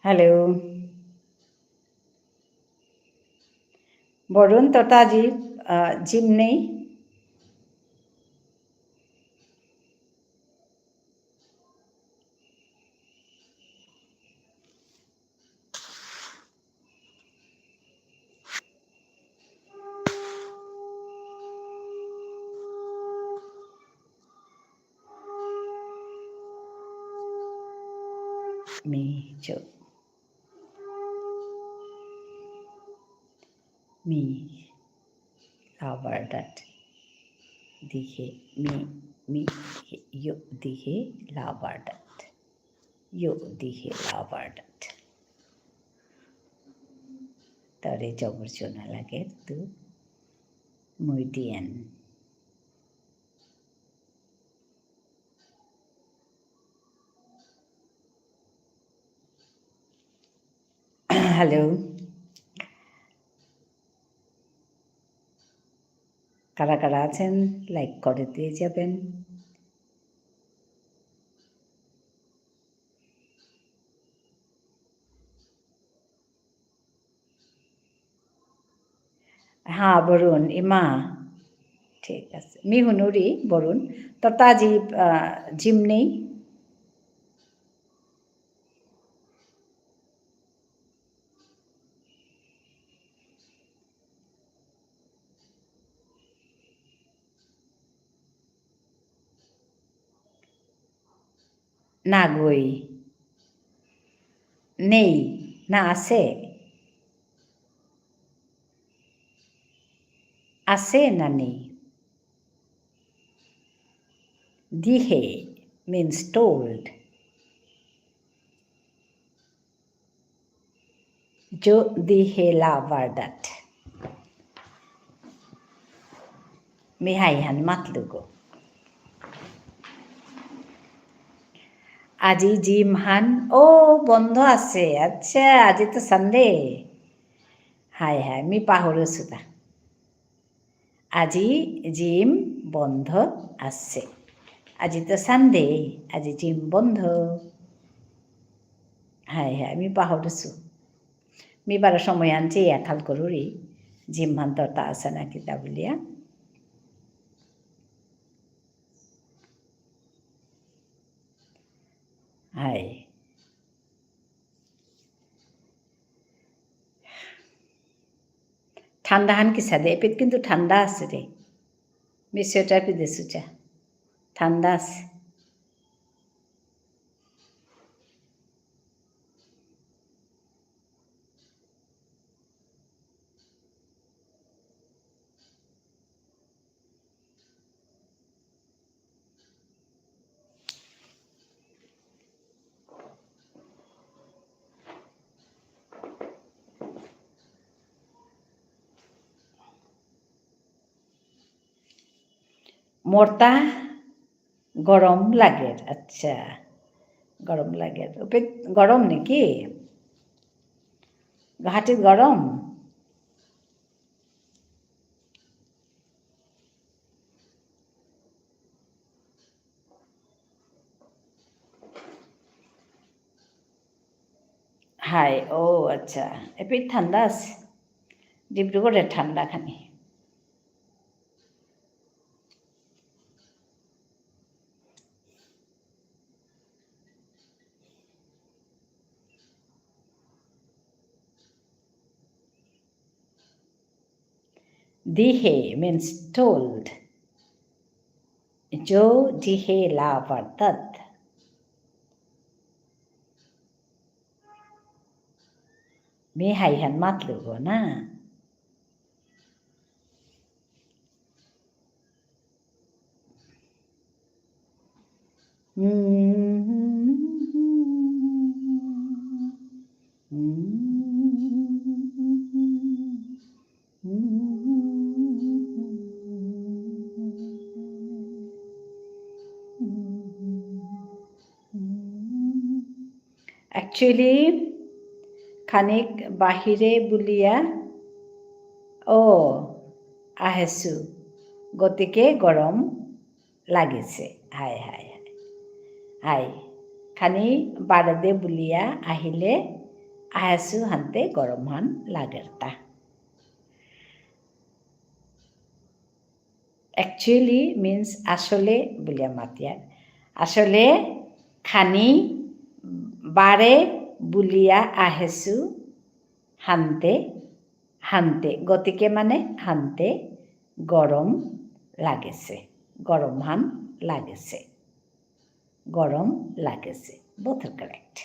Hello. বরুণ, তোতা আজি, আহ, gym নেই? মি, যো। মি, লাভারডাট। দিহে, মি, মি, দিহে, যো, দিহে, লাভারডাট। যো, দিহে, লাভারডাট। তারে জবর চোনা লাগে তু মুইডিয়ান। Hello. কারা কারা আছেন, like করে দিয়ে যাবেন। হ্যাঁ, বরুণ, ইমা। ঠিক আছে। মি হুনুরি, বরুণ। তোতা আজি, আহ, gym নেই? নাগই। নেই, না আছে? আছে না নেই? দিহে means told. যো দিহে লাভারডাট। মি হাইহান মাতলুগো। আজি gym হান, ও, বন্ধ আছে। আচ্ছা, আজি তো Sunday। হাই হাই, মি পাহুরসুতা। আজি gym বন্ধ আছে। আজি তো Sunday, আজি gym বন্ধ। হাই হাই, মি পাহুরসু। মি বারো সময় আনছি, ইয়া খাল করুরি। Gym হান তোতা আছে না কিতা বুলিয়া। হাই। ঠান্ডা হান কিসাদে, এপিত কিন্তু ঠান্ডা আছে রে। মি sweater পিদেসুচা। ঠান্ডা আছে। মোরতা গরম লাগের, আচ্ছা। গরম লাগের। উপে গরম নাকি? গুয়াহাটিত গরম? হাই, ও আচ্ছা। এপি ঠান্ডা আছে। ডিব্রুগড়ে ঠান্ডা খানি। দিহে means told. যো দিহে লাভারডাট। মি হাইহান মাতলুগো না। Actually, খানিক বাহিরে বুলিয়া, ও, আহেসু, গতিকে গরম লাগিছে। হাই, হাই, হাই। হাই, খানি বারদে বুলিয়া আহিলে আহেসু হানতে গরমহান লাগেরতা। Actually means আসলে বুলিয়া মাতিয়ার। আসলে খানি বারে বুলিয়া আহেসু হানতে, হানতে। গতিকে মানে হানতে গরম লাগেসে। গরমহান লাগেসে। গরম লাগেসে। Both are correct.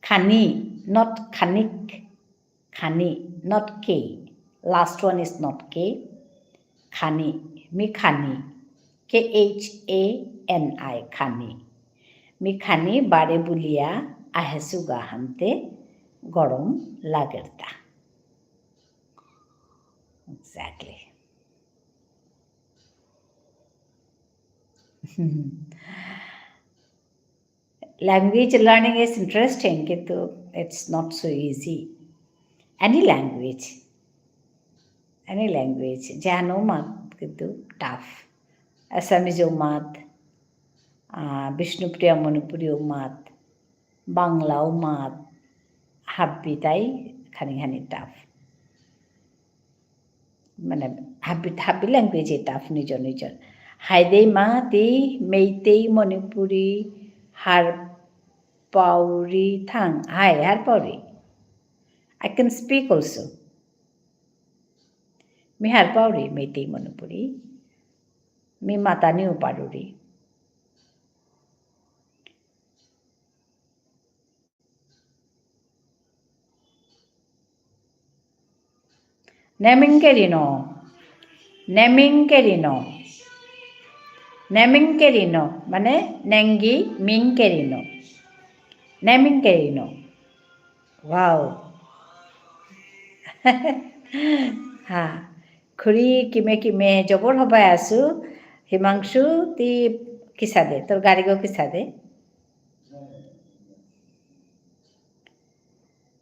খানি, not খানিক। খানি, not K. Last one is not K. খানি, মি খানি। K H A N I, খানি। মি খানি বারে বুলিয়া আহেসুগা হানতে গরম লাগেরতা। Exactly. Language learning is interesting, কিন্তু it's not so easy. Any language, any language, জানো মাত কিন্তু tough. Assamese ও মাত, আহ, বিষ্ণুপ্রিয়া মণিপুরী ও মাত, বাংলাও মাত, হাব্বিতাই খানি খানি tough। মানে, হাবি, হাবি language এ tough নিজর নিজর। হায়দে মা তি মেইতেই মণিপুরী হার পাউরি থাং। হাই, হার পাউরি। I can speak also. মি হার পাউরি মেইতেই মণিপুরী। মি মাতানিও পারুরি। নেমিং কেরিনো। নেমিং কেরিনো। নেমিং কেরিনো। মানে, নেংগি মিং কেরিনো। নেমিং কেরিনো। Wow. হা। খুরি কিমে কিমে জবর হবাই আসু। হিমাংশু, তি কিসাদে? তোর গারিগো কিসাদে?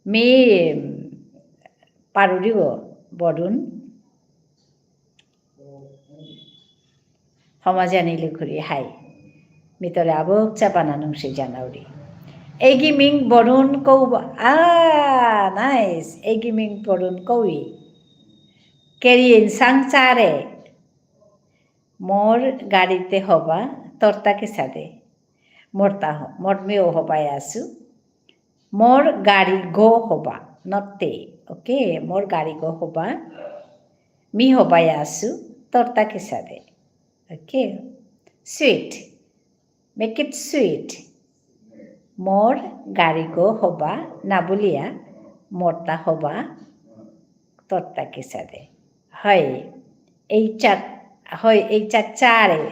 মি পারুরিব বরুণ। হমা জানিলে খুরি হাই। মি তোরে আবক চাপানা নুংসি জানাউরি। এগি মিং বরুণ কৌবা। আ, nice। এগি মিং বরুণ কৌই। কেরি ইনসাং চারে। মোর গারিতে হবা, তরতা কিসাদে। মোরতা হ-, মোর মিও হবাই আসু। মোর গারিগো হবা, not তে, okay? মোর গারিগো হবা, মি হবাই আসু, তরতা কিসাদে। Okay? Sweet. Make it sweet. মোর গারিগো হবা, না বুলিয়া, মোরতা হবা, তরতা কিসাদে। হয়, এই চা, হয়, এই চা চারে,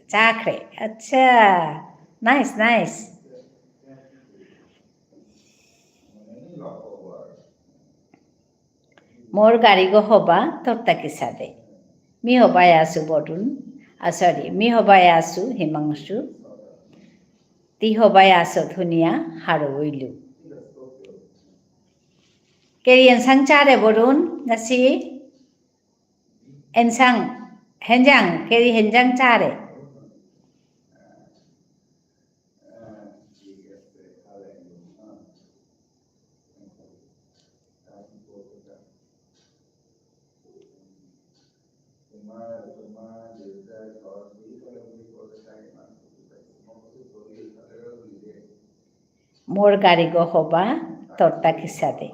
চাখরে। আচ্ছা, nice, nice. মোর গারিগো হবা, তরতা কিসাদে। মি হবাই আসু বরুণ, আ, sorry, মি হবাই আসু হিমাংশু। তি হবাই আসু ধুনিয়া, হারো উইলু। কেরি এনসাং চারে বরুণ, নাসি? এনসাং, হেনজাং, কেরি হেনজাং চারে। মোর গারিগো হবা, তরতা কিসাদে।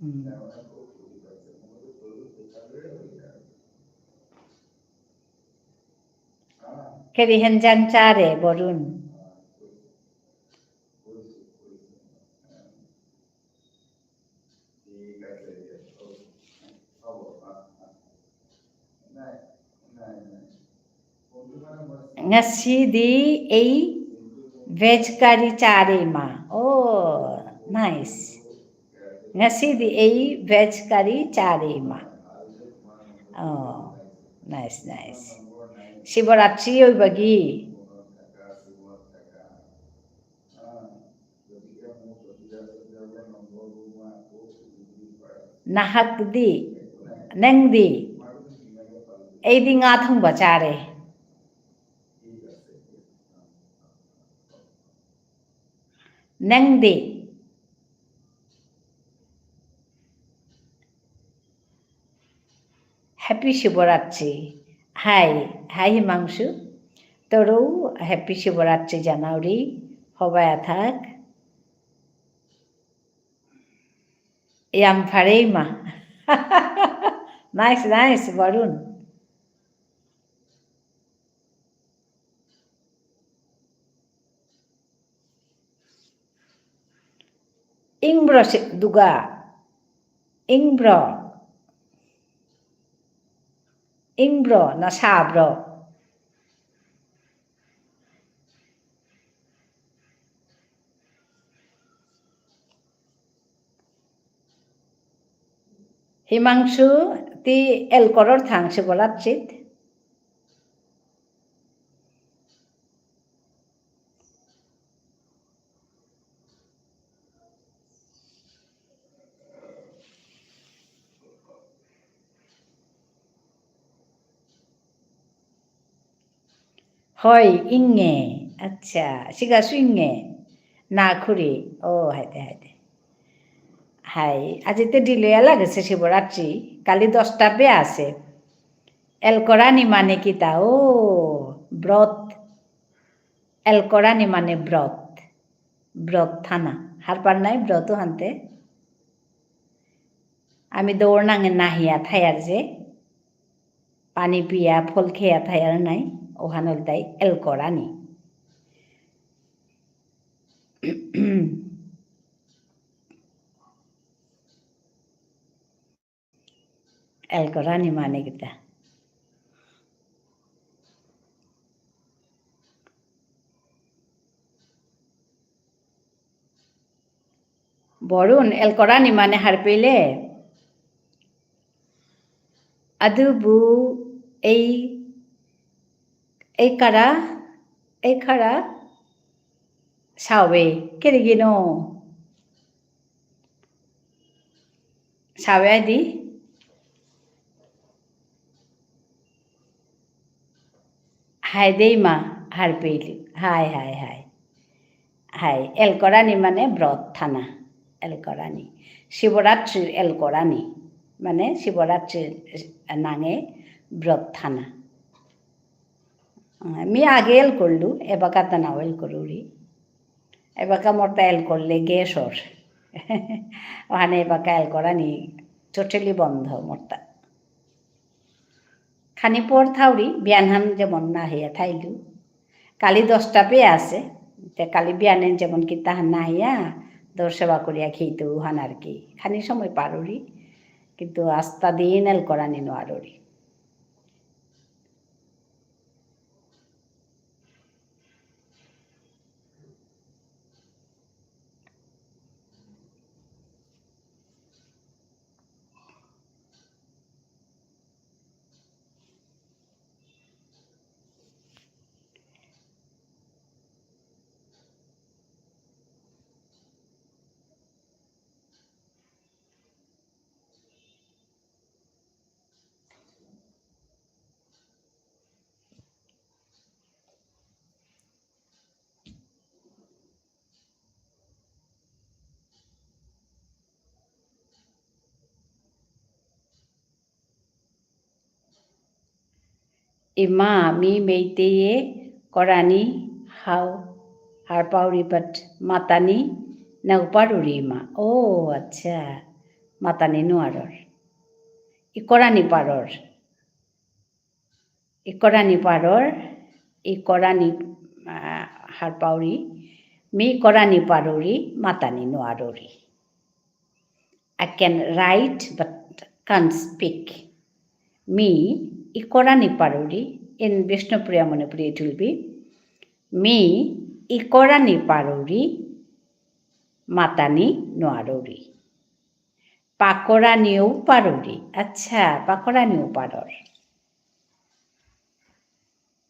হুম। কেরি হেনজাং চারে, বরুণ। ঠিক আছে, ঠিক আছে। ওকে। হব, হ্যাঁ, হ্যাঁ। নাই, নাই, নাই। বন্ধু মানে আমার ঙাসিদি এই veg curry চারে মা। ও, nice। ঙাসিদি এই veg curry চারে মা। ও, nice, nice। শিবরাত্রি ওই বাগি। নাহাক দি, নেং দি, এই দি ঙা থংবা চারে। নেংদে। Happy শিবরাত্রি। Hi, hi Himanshu. তোরও happy শিবরাত্রি জানাউরি। হবায়া থাক। ইয়াম ফারেইমা। Nice, nice, Barun. ইংব্র সে-, দুগা। ইংব্র। ইংব্র না সাব্র। হিমাংশু, তি এলকরর থাং শিবরাত্রিত। হয়, ইঙে। আচ্ছা, সিগাসু ইঙে। না খুরি। ও, হায়দে, হায়দে। হাই, আজি তে delay লাগেসে শিবরাত্রি। কালি দশটা পে আসে। এলকরানি মানে কিতা? ও, ব্রত। এলকরানি মানে ব্রত। ব্রত থানা। হারপার নাই ব্রত হানতে? আমি দৌড় নাঙে নাহিয়া থায়ার যে, পানি পিয়া, ফল খেয়া থায়ার নাই, ওহান ইলতাই এলকরানি। এলকরানি মানে কিতা? বরুণ, এলকরানি মানে হারপেইলে? আদুবু, এই, এই কারা, এই কারা, সাবে, কেরিগিনো? সাবে আদি? হাই দেইমা, হারপেইলি। হাই, হাই, হাই। হাই, এলকরানি মানে ব্রত থানা। এলকরানি। শিবরাত্রির এলকরানি। মানে শিবরাত্রির নাঙে ব্রত থানা। মি আগে এল করলু, এবাকা তা নাও এল করুরি। এবাকা মোরতা এল করলে গ্যাস অর। ওহানে এবাকা এল করানি totally বন্ধ মোরতা। খানি পর থাউরি, বিয়ানহান যেমন না হইয়া থাইলু। কালি দশটা পে আসে, তে কালি বিয়ানে যেমন কিতা হান না হইয়া, দর সেবা করিয়া খেইতু হান আর কি। খানি সময় পারুরি, কিন্তু আস্তা দিন এল করানি নোয়ারুরি। ইমা, মি মেইতেইয়ে করানি হাও, হারপাউরি but মাতানি নাউপারুরি ইমা। ও, আচ্ছা। মাতানি নোয়ারর। ই করানি পারর। ই করানি পারর, ই করানি, আহ, হারপাউরি, মি করানি পারুরি, মাতানি নোয়ারুরি। I can write but can't speak. মি ই করানি পারুরি, in Bishnupriya Manipuri it will be, মি ই করানি পারুরি, মাতানি নোয়ারুরি। পাকরানিও পারুরি। আচ্ছা, পাকরানিও পারর।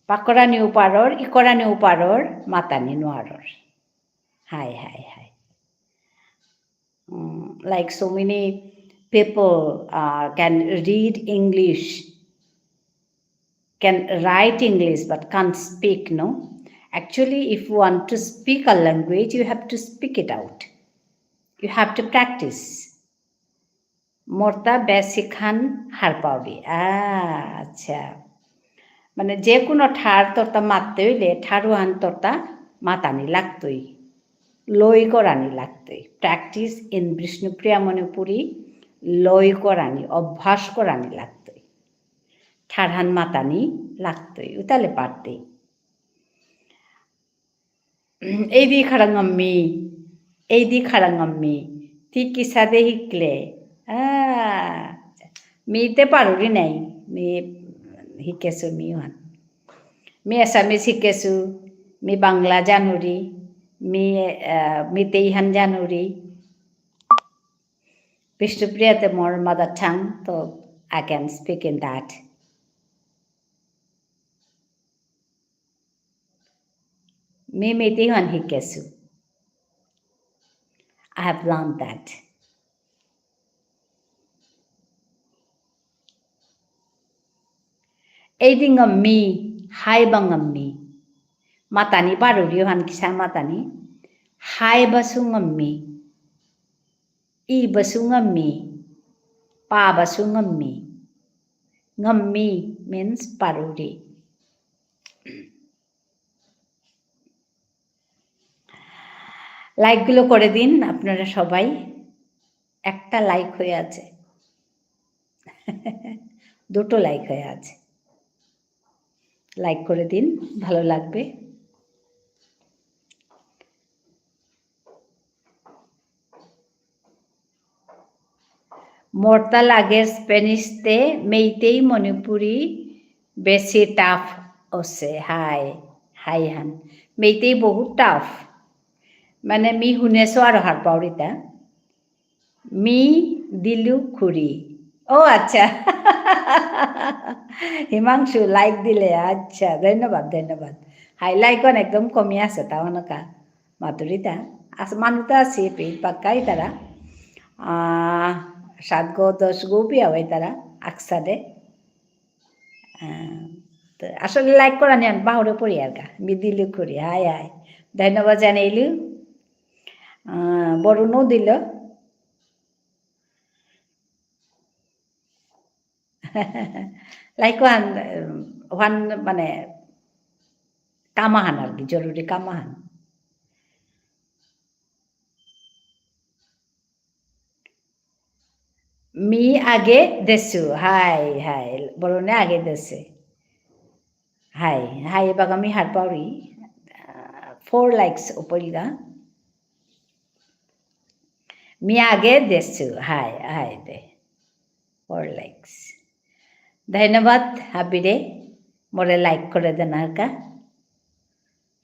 পাকরানিও পারর, ইকরানিও পারর, মাতানি নোয়ারর। হাই, হাই, হাই। Mm, like so many people, uh, can read English, can write English, but can't speak, no? Actually, if you want to speak a language, you have to speak it out. You have to practice. মোরতা basic হান হারপাউরি। আ, আচ্ছা। মানে, যে কোনো ঠার তোরতা মাততে হইলে, ঠারহান তোরতা মাতানি লাগতই। লয় করানি লাগতই। Practice in Bishnupriya Manipuri, লয় করানি, অভ্যাস করানি লাগতই। ঠারহান মাতানি লাগতই। উতালে পারতেই। এইদি খারাঙাম্মি, এইদি খারাঙাম্মি, তি কিসাদে হিকলে? আ, মি তে পারুরি নাই, মি হিকেসু মি ওহান। মি Assamese হিকেসু, মি বাংলা জানুরি, মি, আ, মি তেইহান জানুরি। বিষ্ণুপ্রিয়া তে মোর mother tongue, তো I can speak in that. Me মেইতেইহান হিকেসু। I have learned that. এইদি ঙাম্মি, হাই বা ঙাম্মি। মাতানি পারুরি ওহান কিসা মাতানি। হাই বাসু ঙাম্মি। ই বাসু ঙাম্মি, পা বাসু ঙাম্মি। ঙাম্মি means পারুরি। Like গুলো করে দিন আপনারা সবাই। একটা like হয়ে আছে। দুটো like হয়ে আছে। Like করে দিন, ভালো লাগবে। মোরতা লাগের Spanish তে মেইতেই মণিপুরি বেশি tough অসে। হাই, হাই হান। মেইতেই বহুত tough। মানে মি হুনেসো আর হারপাউরিতা। মি দিলু খুরি। ও আচ্ছা। হিমাংশু like দিলে, আচ্ছা, ধন্যবাদ, ধন্যবাদ। হাই, like অহান একদম কমি আছে, তাও নাকা। মাতুরিতা। আস-, মানুতা আছে, পে, পাক্কা ইতারা। আহ, সাত গো, দশ গো পিয়া ইতারা, আকসাদে। আহ, তো আসলে like করানি আমি পাহুরে পড়ি আর কা। মি দিলু খুরি, হাই, হাই। ধন্যবাদ জানাইলু। আহ, বরুণও দিল। Like অহান, অহান মানে কাম আহান আর কি, জরুরি কাম আহান। মি আগে দেসু, হাই, হাই, বরুণে আগে দেসে। হাই, হাই, এবাকা মি হারপাউরি, আহ, four likes উপরিগা। মি আগে দেসু, হাই, হাই দে। Four likes. ধন্যবাদ, হাবিরে, মোরে like করে দেনারকা।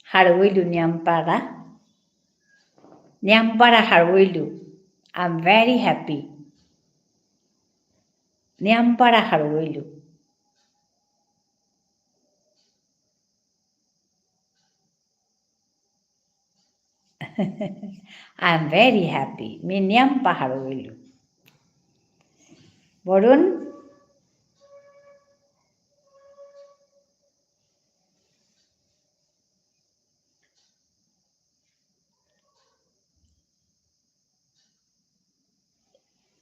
হারৌইলু নিয়ামপারা। নিয়ামপারা হারৌইলু। I'm very happy. নিয়ামপারা হারৌইলু। I am very happy. Me নিয়ামপা হারৌইলু। বরুণ?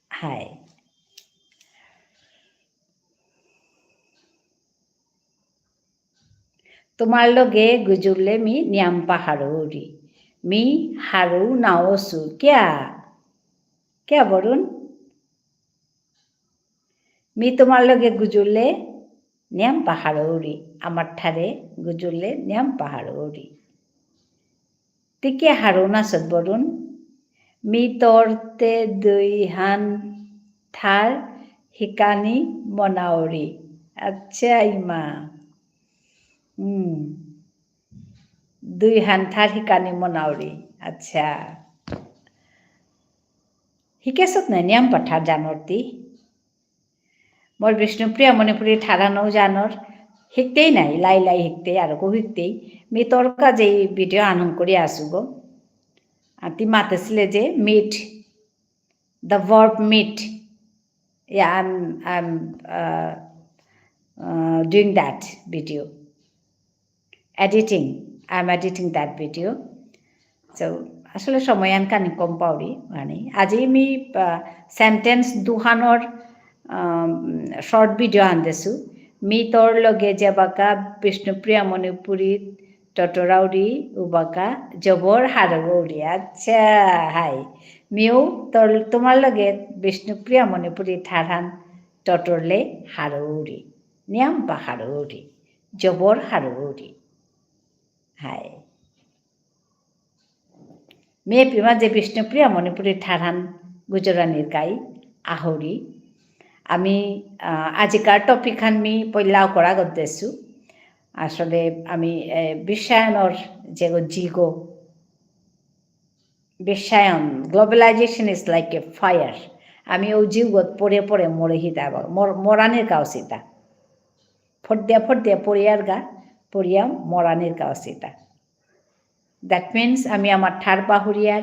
হাই। তোমার লগে গুজুরলে মি নিয়ামপা হারৌরি। মি হারৌ নাওসু। কিয়া? কিয়া বরুণ? মি তোমার লগে গুজুরলে নিয়ামপা হারৌরি। আমার ঠারে গুজুরলে নিয়ামপা হারৌরি। তি কিয়া হারৌ নাসত বরুণ? মি তোরতে দুইহান ঠার হিকানি মনাউরি। আচ্ছা, ইমা। হুম। দুইহান ঠার হিকানি মনাউরি। আচ্ছা। হিকেসত নাই নিয়ামপা ঠার জানর তি? মোর বিষ্ণুপ্রিয়া মণিপুরী ঠারহানও জানর, হিকতেই নাই, লাই লাই হিকতেই, আরকো হিকতেই। মি তোরকা যেই video আহান করি আসু গো। আ, তি মাতেসিলে যে meet, the verb meet. Yeah, I'm, I'm, uh, uh, doing that video. Editing. I'm editing that video. So, আসলে সময়হান খানি কম পাউরি, মানে, আজি মি, আহ, sentence দুহানর, আম, short video হান দেসু। মি তোর লগে যেবাকা বিষ্ণুপ্রিয়া মণিপুরী টটরাউরি উবাকা জবর হারৌরি। আচ্ছা, হাই। মিউ তোর, তোমার লগে বিষ্ণুপ্রিয়া মণিপুরী ঠারহান টটরলে হারৌরি। নিয়াম পা হারৌরি। জবর হারৌরি। হাই। মি এপেই মাঝে বিষ্ণুপ্রিয়া মণিপুরী ঠারহান গুজরানির কাই আহুরি। আমি, আহ, আজিকার topic হান মি পইলা করা গদ্দেসু। আসলে আমি, এ, বিশ্বায়নর যে গো জিগো, বিশ্বায়ন, globalization is like a fire. আমি ও জিগত পড়ে পড়ে মরে হিতা বা, মর-, মরানির কাউসিতা। ফর্দিয়া ফর্দিয়া পড়িয়ার গা, পড়িয়া মরানির কাউসিতা। That means আমি আমার ঠার পাহুরিয়ার,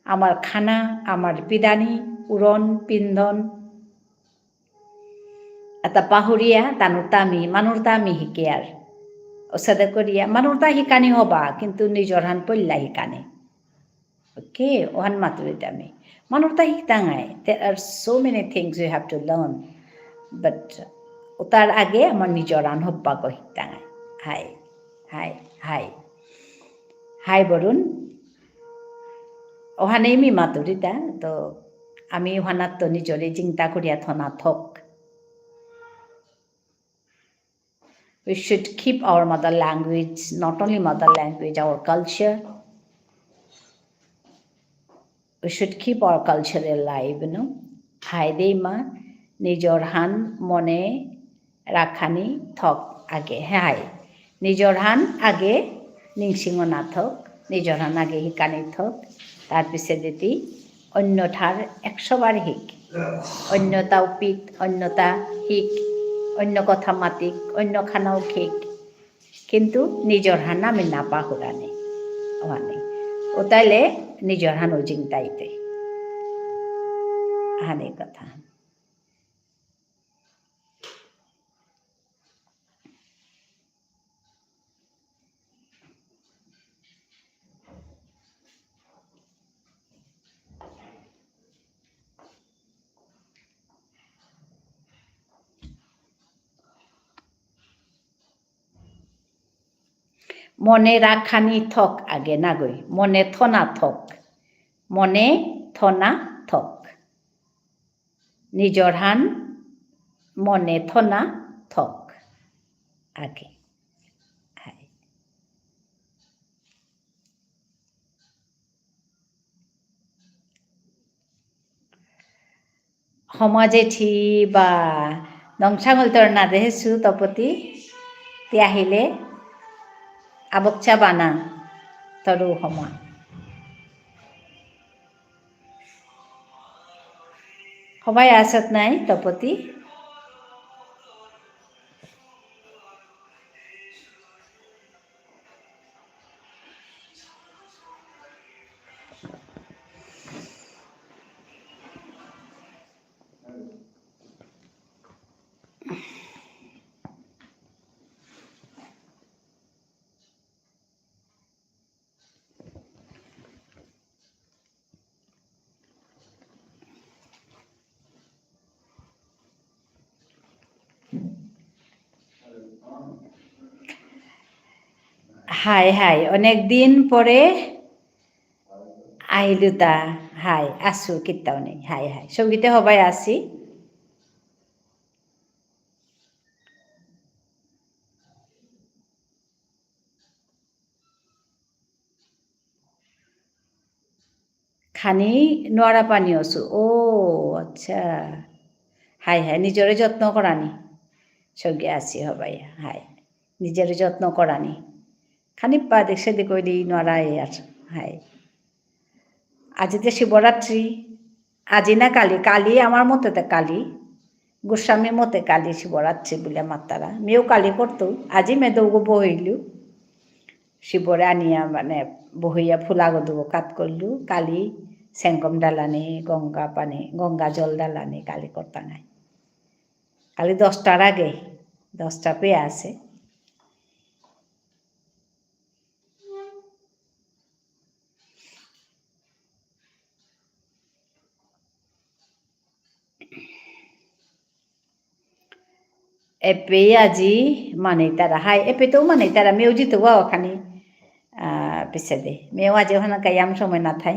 আমার খানা, আমার পিদানি, উড়ন, পিন্ধন, এতা পাহুরিয়া, তানুরতা আমি, মানুরতা আমি হিকিয়ার। ওসাদে করিয়া, মানুরতা হিকানি হবা, কিন্তু নিজরহান পইলা হিকানি। Okay, ওহান মাতুরিতা আমি। মানুরতা হিকতাঙাই। There are so many things we have to learn. But ওতার আগে আমার নিজরহান হব্বাগো হিকতাঙাই। হাই, হাই, হাই। হাই বরুণ। ওহানেই মি মাতুরিতা, তো আমি ওহানাত তো নিজরে জিংতা করিয়া থনা থক। We should keep our mother language, not only mother language, our culture. We should keep our culture alive, you know. হাই দেই মা, নিজরহান মনে রাখানি থক আগে। হাই। নিজরহান আগে নিংসিঙনা থক, নিজরহান আগে হিকানি থক, তার পিছে যদি অন্য ঠার একশো বার হিক, অন্যতা উপিত, অন্যতা হিক, অন্য কথা মাতিক, অন্য খানাও খেক, কিন্তু নিজরহান আমি না পাহুরানি। ওহানে। ওতাইলে নিজরহান ও জিংতাইতে। আহানে কথা। মনে রাখানি থক আগে নাগই, মনে থনা থক, মনে থনা থক। নিজরহান মনে থনা থক। আগে। হাই। হমা জেঠি বা নংসাঙল তোর না দেহেসু তপতি, তি আহিলে আবকচা বানা তরু হমা। হবাই আসত নাই, তপতি? হাই, হাই, অনেক দিন পরে আইলুতা। হাই, আসু কিত্তাও নেই। হাই, হাই, সঙ্গীতে হবাই আসি। খানি নোয়ারা পানি অসু। ও, আচ্ছা। হাই, হাই, নিজরে যত্ন করানি। সঙ্গে আসি হবাই, হাই। নিজরে যত্ন করানি। খানি পা দেখছে দেখো দি নোয়ারা এ আর। হাই। আজি তে শিবরাত্রি। আজি না কালি, কালি আমার মতে তে কালি। গোস্বামী মতে কালি শিবরাত্রি বুলে মাত্তারা। মিও কালি করতু। আজি মে দৌগো বহিলু। শিবরে আনিয়া মানে বহিয়া ফুলাগো দুগো কাত করলু। কালি সেঙ্গম ডালানি, গঙ্গা পানি, গঙ্গা জল ডালানি কালি করতাঙাই। কালি দশটার আগে, দশটা পেয়ে আছে। এপে আজি মানিতারা, হাই, এপে তো মানিতারা, মেউ জিতু বাবা খানি, আহ, পিছে দে। মেউ আজি ওখানে কায়াম সময় না থাই।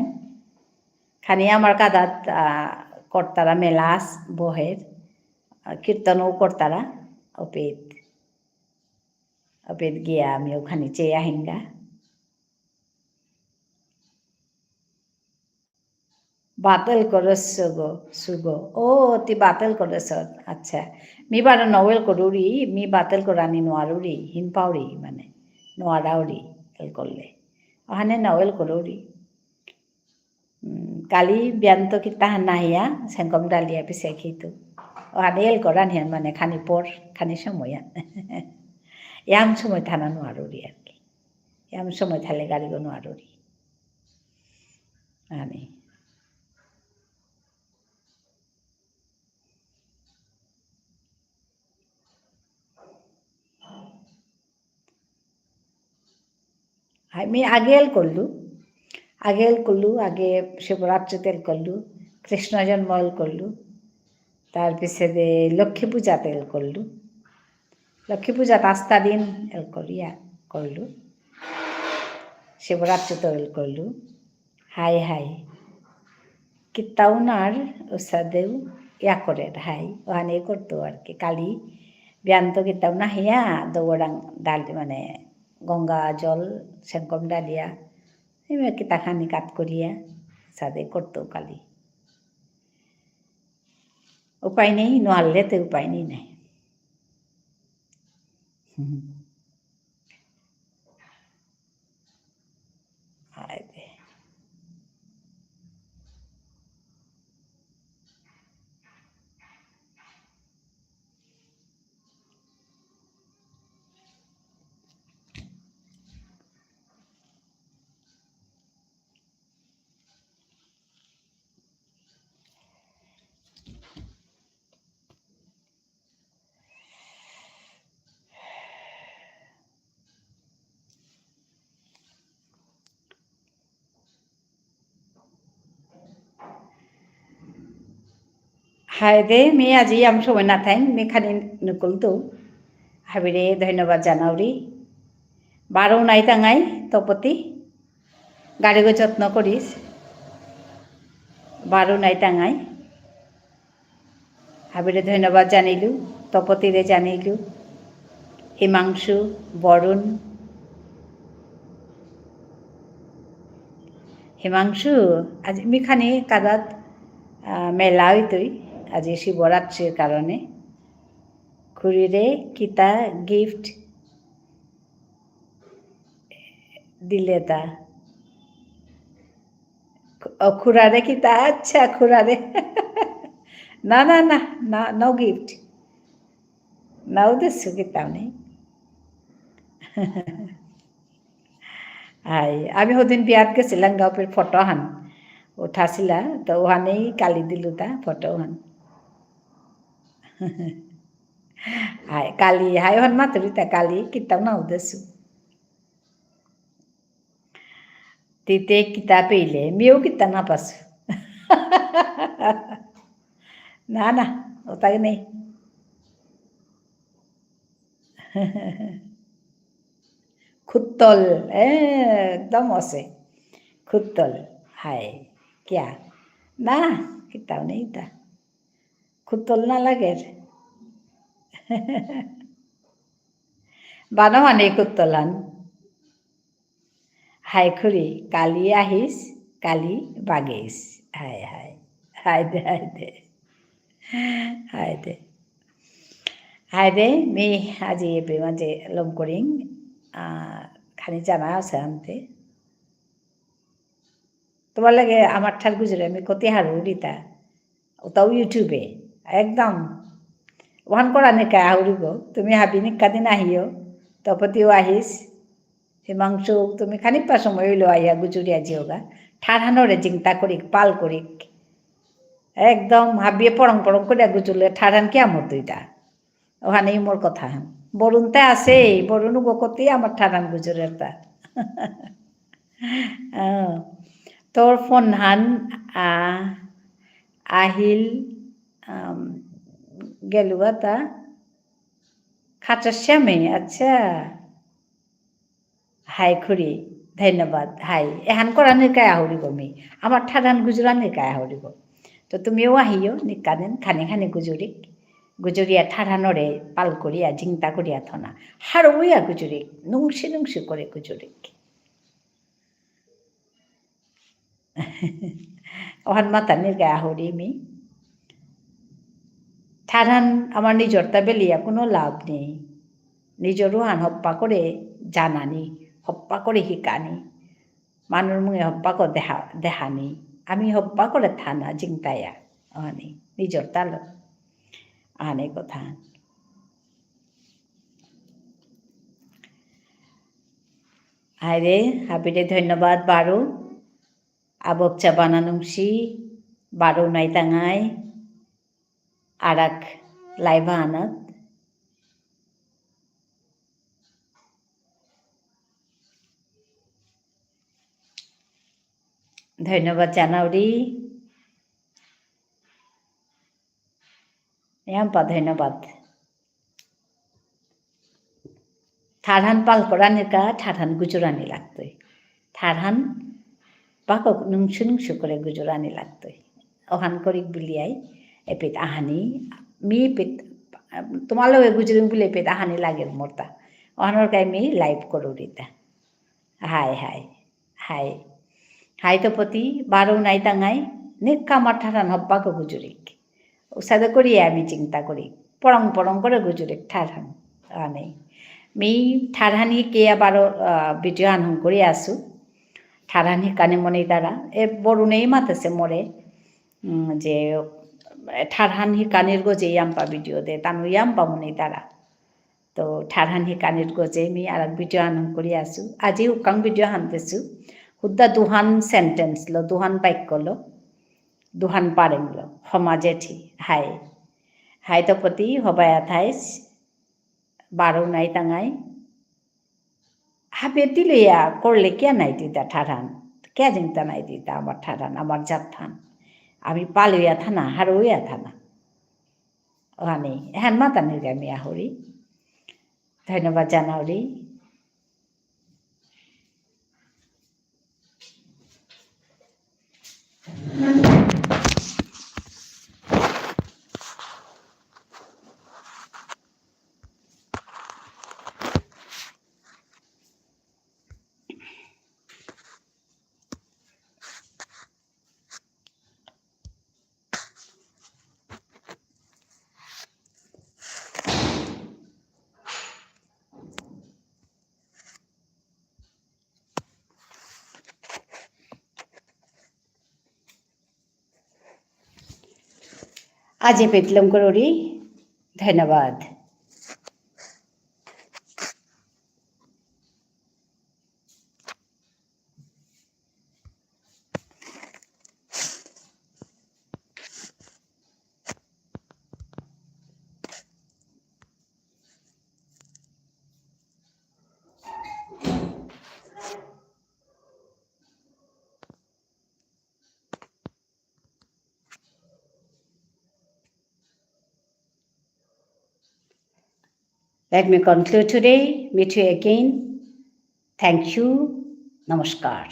খানি আমার কাদাত, আহ, করতারা মেলাস বহের, আহ, কীর্তনও করতারা, অপিত। অপিত গিয়া আমি ওখানে চেয়ে আহিঙ্গা। বাতিল করেছ গো, সুগো। ও, তি বাতিল করেছ। আচ্ছা। মি বারো নওয়েল করুরি, মি বাতিল করানি নোয়ারুরি, হিনপাউরি মানে, নোয়ারাউরি, এল করলে। ওখানে নওয়েল করুরি। উম, কালি বিয়ান্ত কিতা হান নাহিয়া, সেঙ্কম ডালিয়া পিছে খেতু। ওখানে এল করানি হান মানে খানি পর, খানি সময় হান। ইয়াম সময় থানা নোয়ারুরি আর কি। ইয়াম সময় থালে গাড়ি গো নোয়ারুরি। আনি। আমি আগে এল করলু, আগে এল করলু, আগে শিবরাত্রিতে এল করলু, কৃষ্ণ জন্ম এল করলু, তার পিছে দে লক্ষ্মী পূজাতে এল করলু, লক্ষ্মী পূজা পাঁচটা দিন এল করিয়া করলু, শিবরাত্রিতে এল করলু, হাই হাই। কিতাউনার উসাদেউ ইয়া করে হাই, ওখানে করতো আর কি। কালি বিয়ান্ত কিতাউ না হিয়া, দৌড়াং ডাল মানে গঙ্গা জল সেঙ্কম ডালিয়া, এবার কিতা খানি কাত করিয়া, সাদে করতো কালি। উপায় নেই, নোয়ারলে তো উপায় নেই নাই। হুম। হায় দে। হায় দে, মি আজি ইয়াম সময় না থাইন, মি খানি নুকুলতু। হাবিরে ধন্যবাদ জানাউরি। বারো নাই তাঙাই, তপতি। গাড়িগো যত্ন করিস। বারো নাই তাঙাই। হাবিরে ধন্যবাদ জানিলু, তপতিরে জানিলু, হিমাংশু, বরুণ। হিমাংশু, আজি মি খানি কাদাত, আহ, মেলা হইতই, আজি শিবরাত্রির কারণে। খুড়িরে কিতা gift দিলে তা? ও, খুড়ারে কিতা? আচ্ছা, খুড়ারে। না, না, না, না, no gift। নাও দেসু কিতাও নেই। হাই, আমি হদিন বিয়াত গেছিলাম, গাঁওপির ফটো হান উঠাছিলা, তো ওহানেই কালি দিলু তা ফটো হান। হাই, কালি, হাই, ওহান মাতুরিতা কালি, কিতাও নাও দেসু। তিতে কিতা পেইলে, মিও কিতা না পাসু। না, না, ওটাই নেই। খুত্তল, এ, একদম আছে। খুত্তল, হাই, কিয়া? না, কিতাও নেই তা। খুত্তল না লাগের। বানো মানে খুত্তলান। হাই খুড়ি, কালি আহিস, কালি বাগেইস। হাই, হাই। হাই দে, হাই দে। হাই দে। হাই দে, মি আজি এপে মাঝে লম করিং, আহ, খানি জানা আছে আনতে। তোমার লাগে আমার ঠার গুজরে আমি কতি হারু দিতা। ওটাও YouTube-এ। একদম। ওহান করা নিকা আহুরিব। তুমি হাবি নিকা দিন আহিও। তপতিও আহিস। হিমাংশু, তুমি খানিকটা সময় হইলো আইয়া গুজুরিয়া জিওগা। ঠারহানরে জিংতা করিক, পাল করিক। একদম হাবিয়ে পরং পরং করে গুজুরলে ঠারহান কি আমর দুইটা। ওখানেই মোর কথা। বরুণ তে আছে, বরুণ গো কতি আমার ঠারান গুজরের তা। আহ, তোর ফোন হান, আহ, আহিল, আম, গেলুগা তা। আচ্ছা, শ্যামে, আচ্ছা। হাই খুড়ি, ধন্যবাদ। হাই, এহান করানির কায় আহুরিব মি। আমার ঠারহান গুজরানির কায় আহুরিব। তো তুমিও আহিও, নিকাদিন খানি খানি গুজুরিক। গুজুরিয়া ঠারহানরে পাল করিয়া, জিংতা করিয়া থনা। হারৌয়া গুজুরিক, নুংসি নুংসি করে গুজুরিক। অহান মাতানির গায়ে আহুরি মি। ঠারহান আমার নিজরতা বেলিয়া কোনো লাভ নেই। নিজরহান হপ্পা করে জানানি, হপ্পা করে হিকানি। মানুর মুঙে হপ্পা করে দেহা-, দেহানি। আমি হপ্পা করে থানা জিংতায়া। অহানি, নিজরতালো। আনে কথা। আরে, হাবিরে ধন্যবাদ বারো। আবক চাবানা নুংসি, বারো নাইতাঙাই, আরাক live আনাত। ধন্যবাদ জানাউরি। ইয়াম্পা ধন্যবাদ। ঠারহান পাল করানিকা, ঠারহান গুজরানি লাগতই। ঠারহান পাকক নুংসু নুংসু করে গুজরানি লাগতই। অহান করিক বুলিয়াই, এপিত আহানি, মি এপিত, তোমার লগে গুজরিং বুলে এপিত আহানি লাগের মোরতা। অহানর কাই মি live করুরিতা। হাই, হাই, হাই। হাই তপতি, বারো নাইতাঙাই, নিকা আমার ঠারহান হব্বাকো গুজুরিক। উসাদে করি আমি চিন্তা করি। পরং পরং করে গুজুরিক ঠারহান। আনে। মি ঠারহান হিকে বারো, আহ, video আনহন করি আসু। ঠারহান হিকানি মনে তারা। এ বরুণেই মাতেছে মোরে, উম, যে, এ, ঠারহান হিকানির গজে ইয়াম্পা video দে, তানু ইয়াম্পা মনে তারা। তো ঠারহান হিকানির গজে মি আরাক video আনহন করি আসু। আজি উকাং video হান দেসু। হুদ্দা দুহান sentence লো, দুহান বাক্য লো, দুহান পারেং লো। হমা জেঠি, হাই। হাই তপতি, হবায়া থাইস। বারো নাইতাঙাই। হাবিয়ে তিলয়া করলে কিয়া নাই দিতা ঠারহান? কিয়া জিংতা নাই দিতা আমার ঠারহান, আমার জাতহান? আমি পালুয়া থানা, হারুয়া থানা। অহানি, এহান মাতানির গায়ে মি আহুরি। ধন্যবাদ জানাউরি। আজি পেতলম করুরি। ধন্যবাদ। Let me conclude today. Meet you again. Thank you. Namaskar.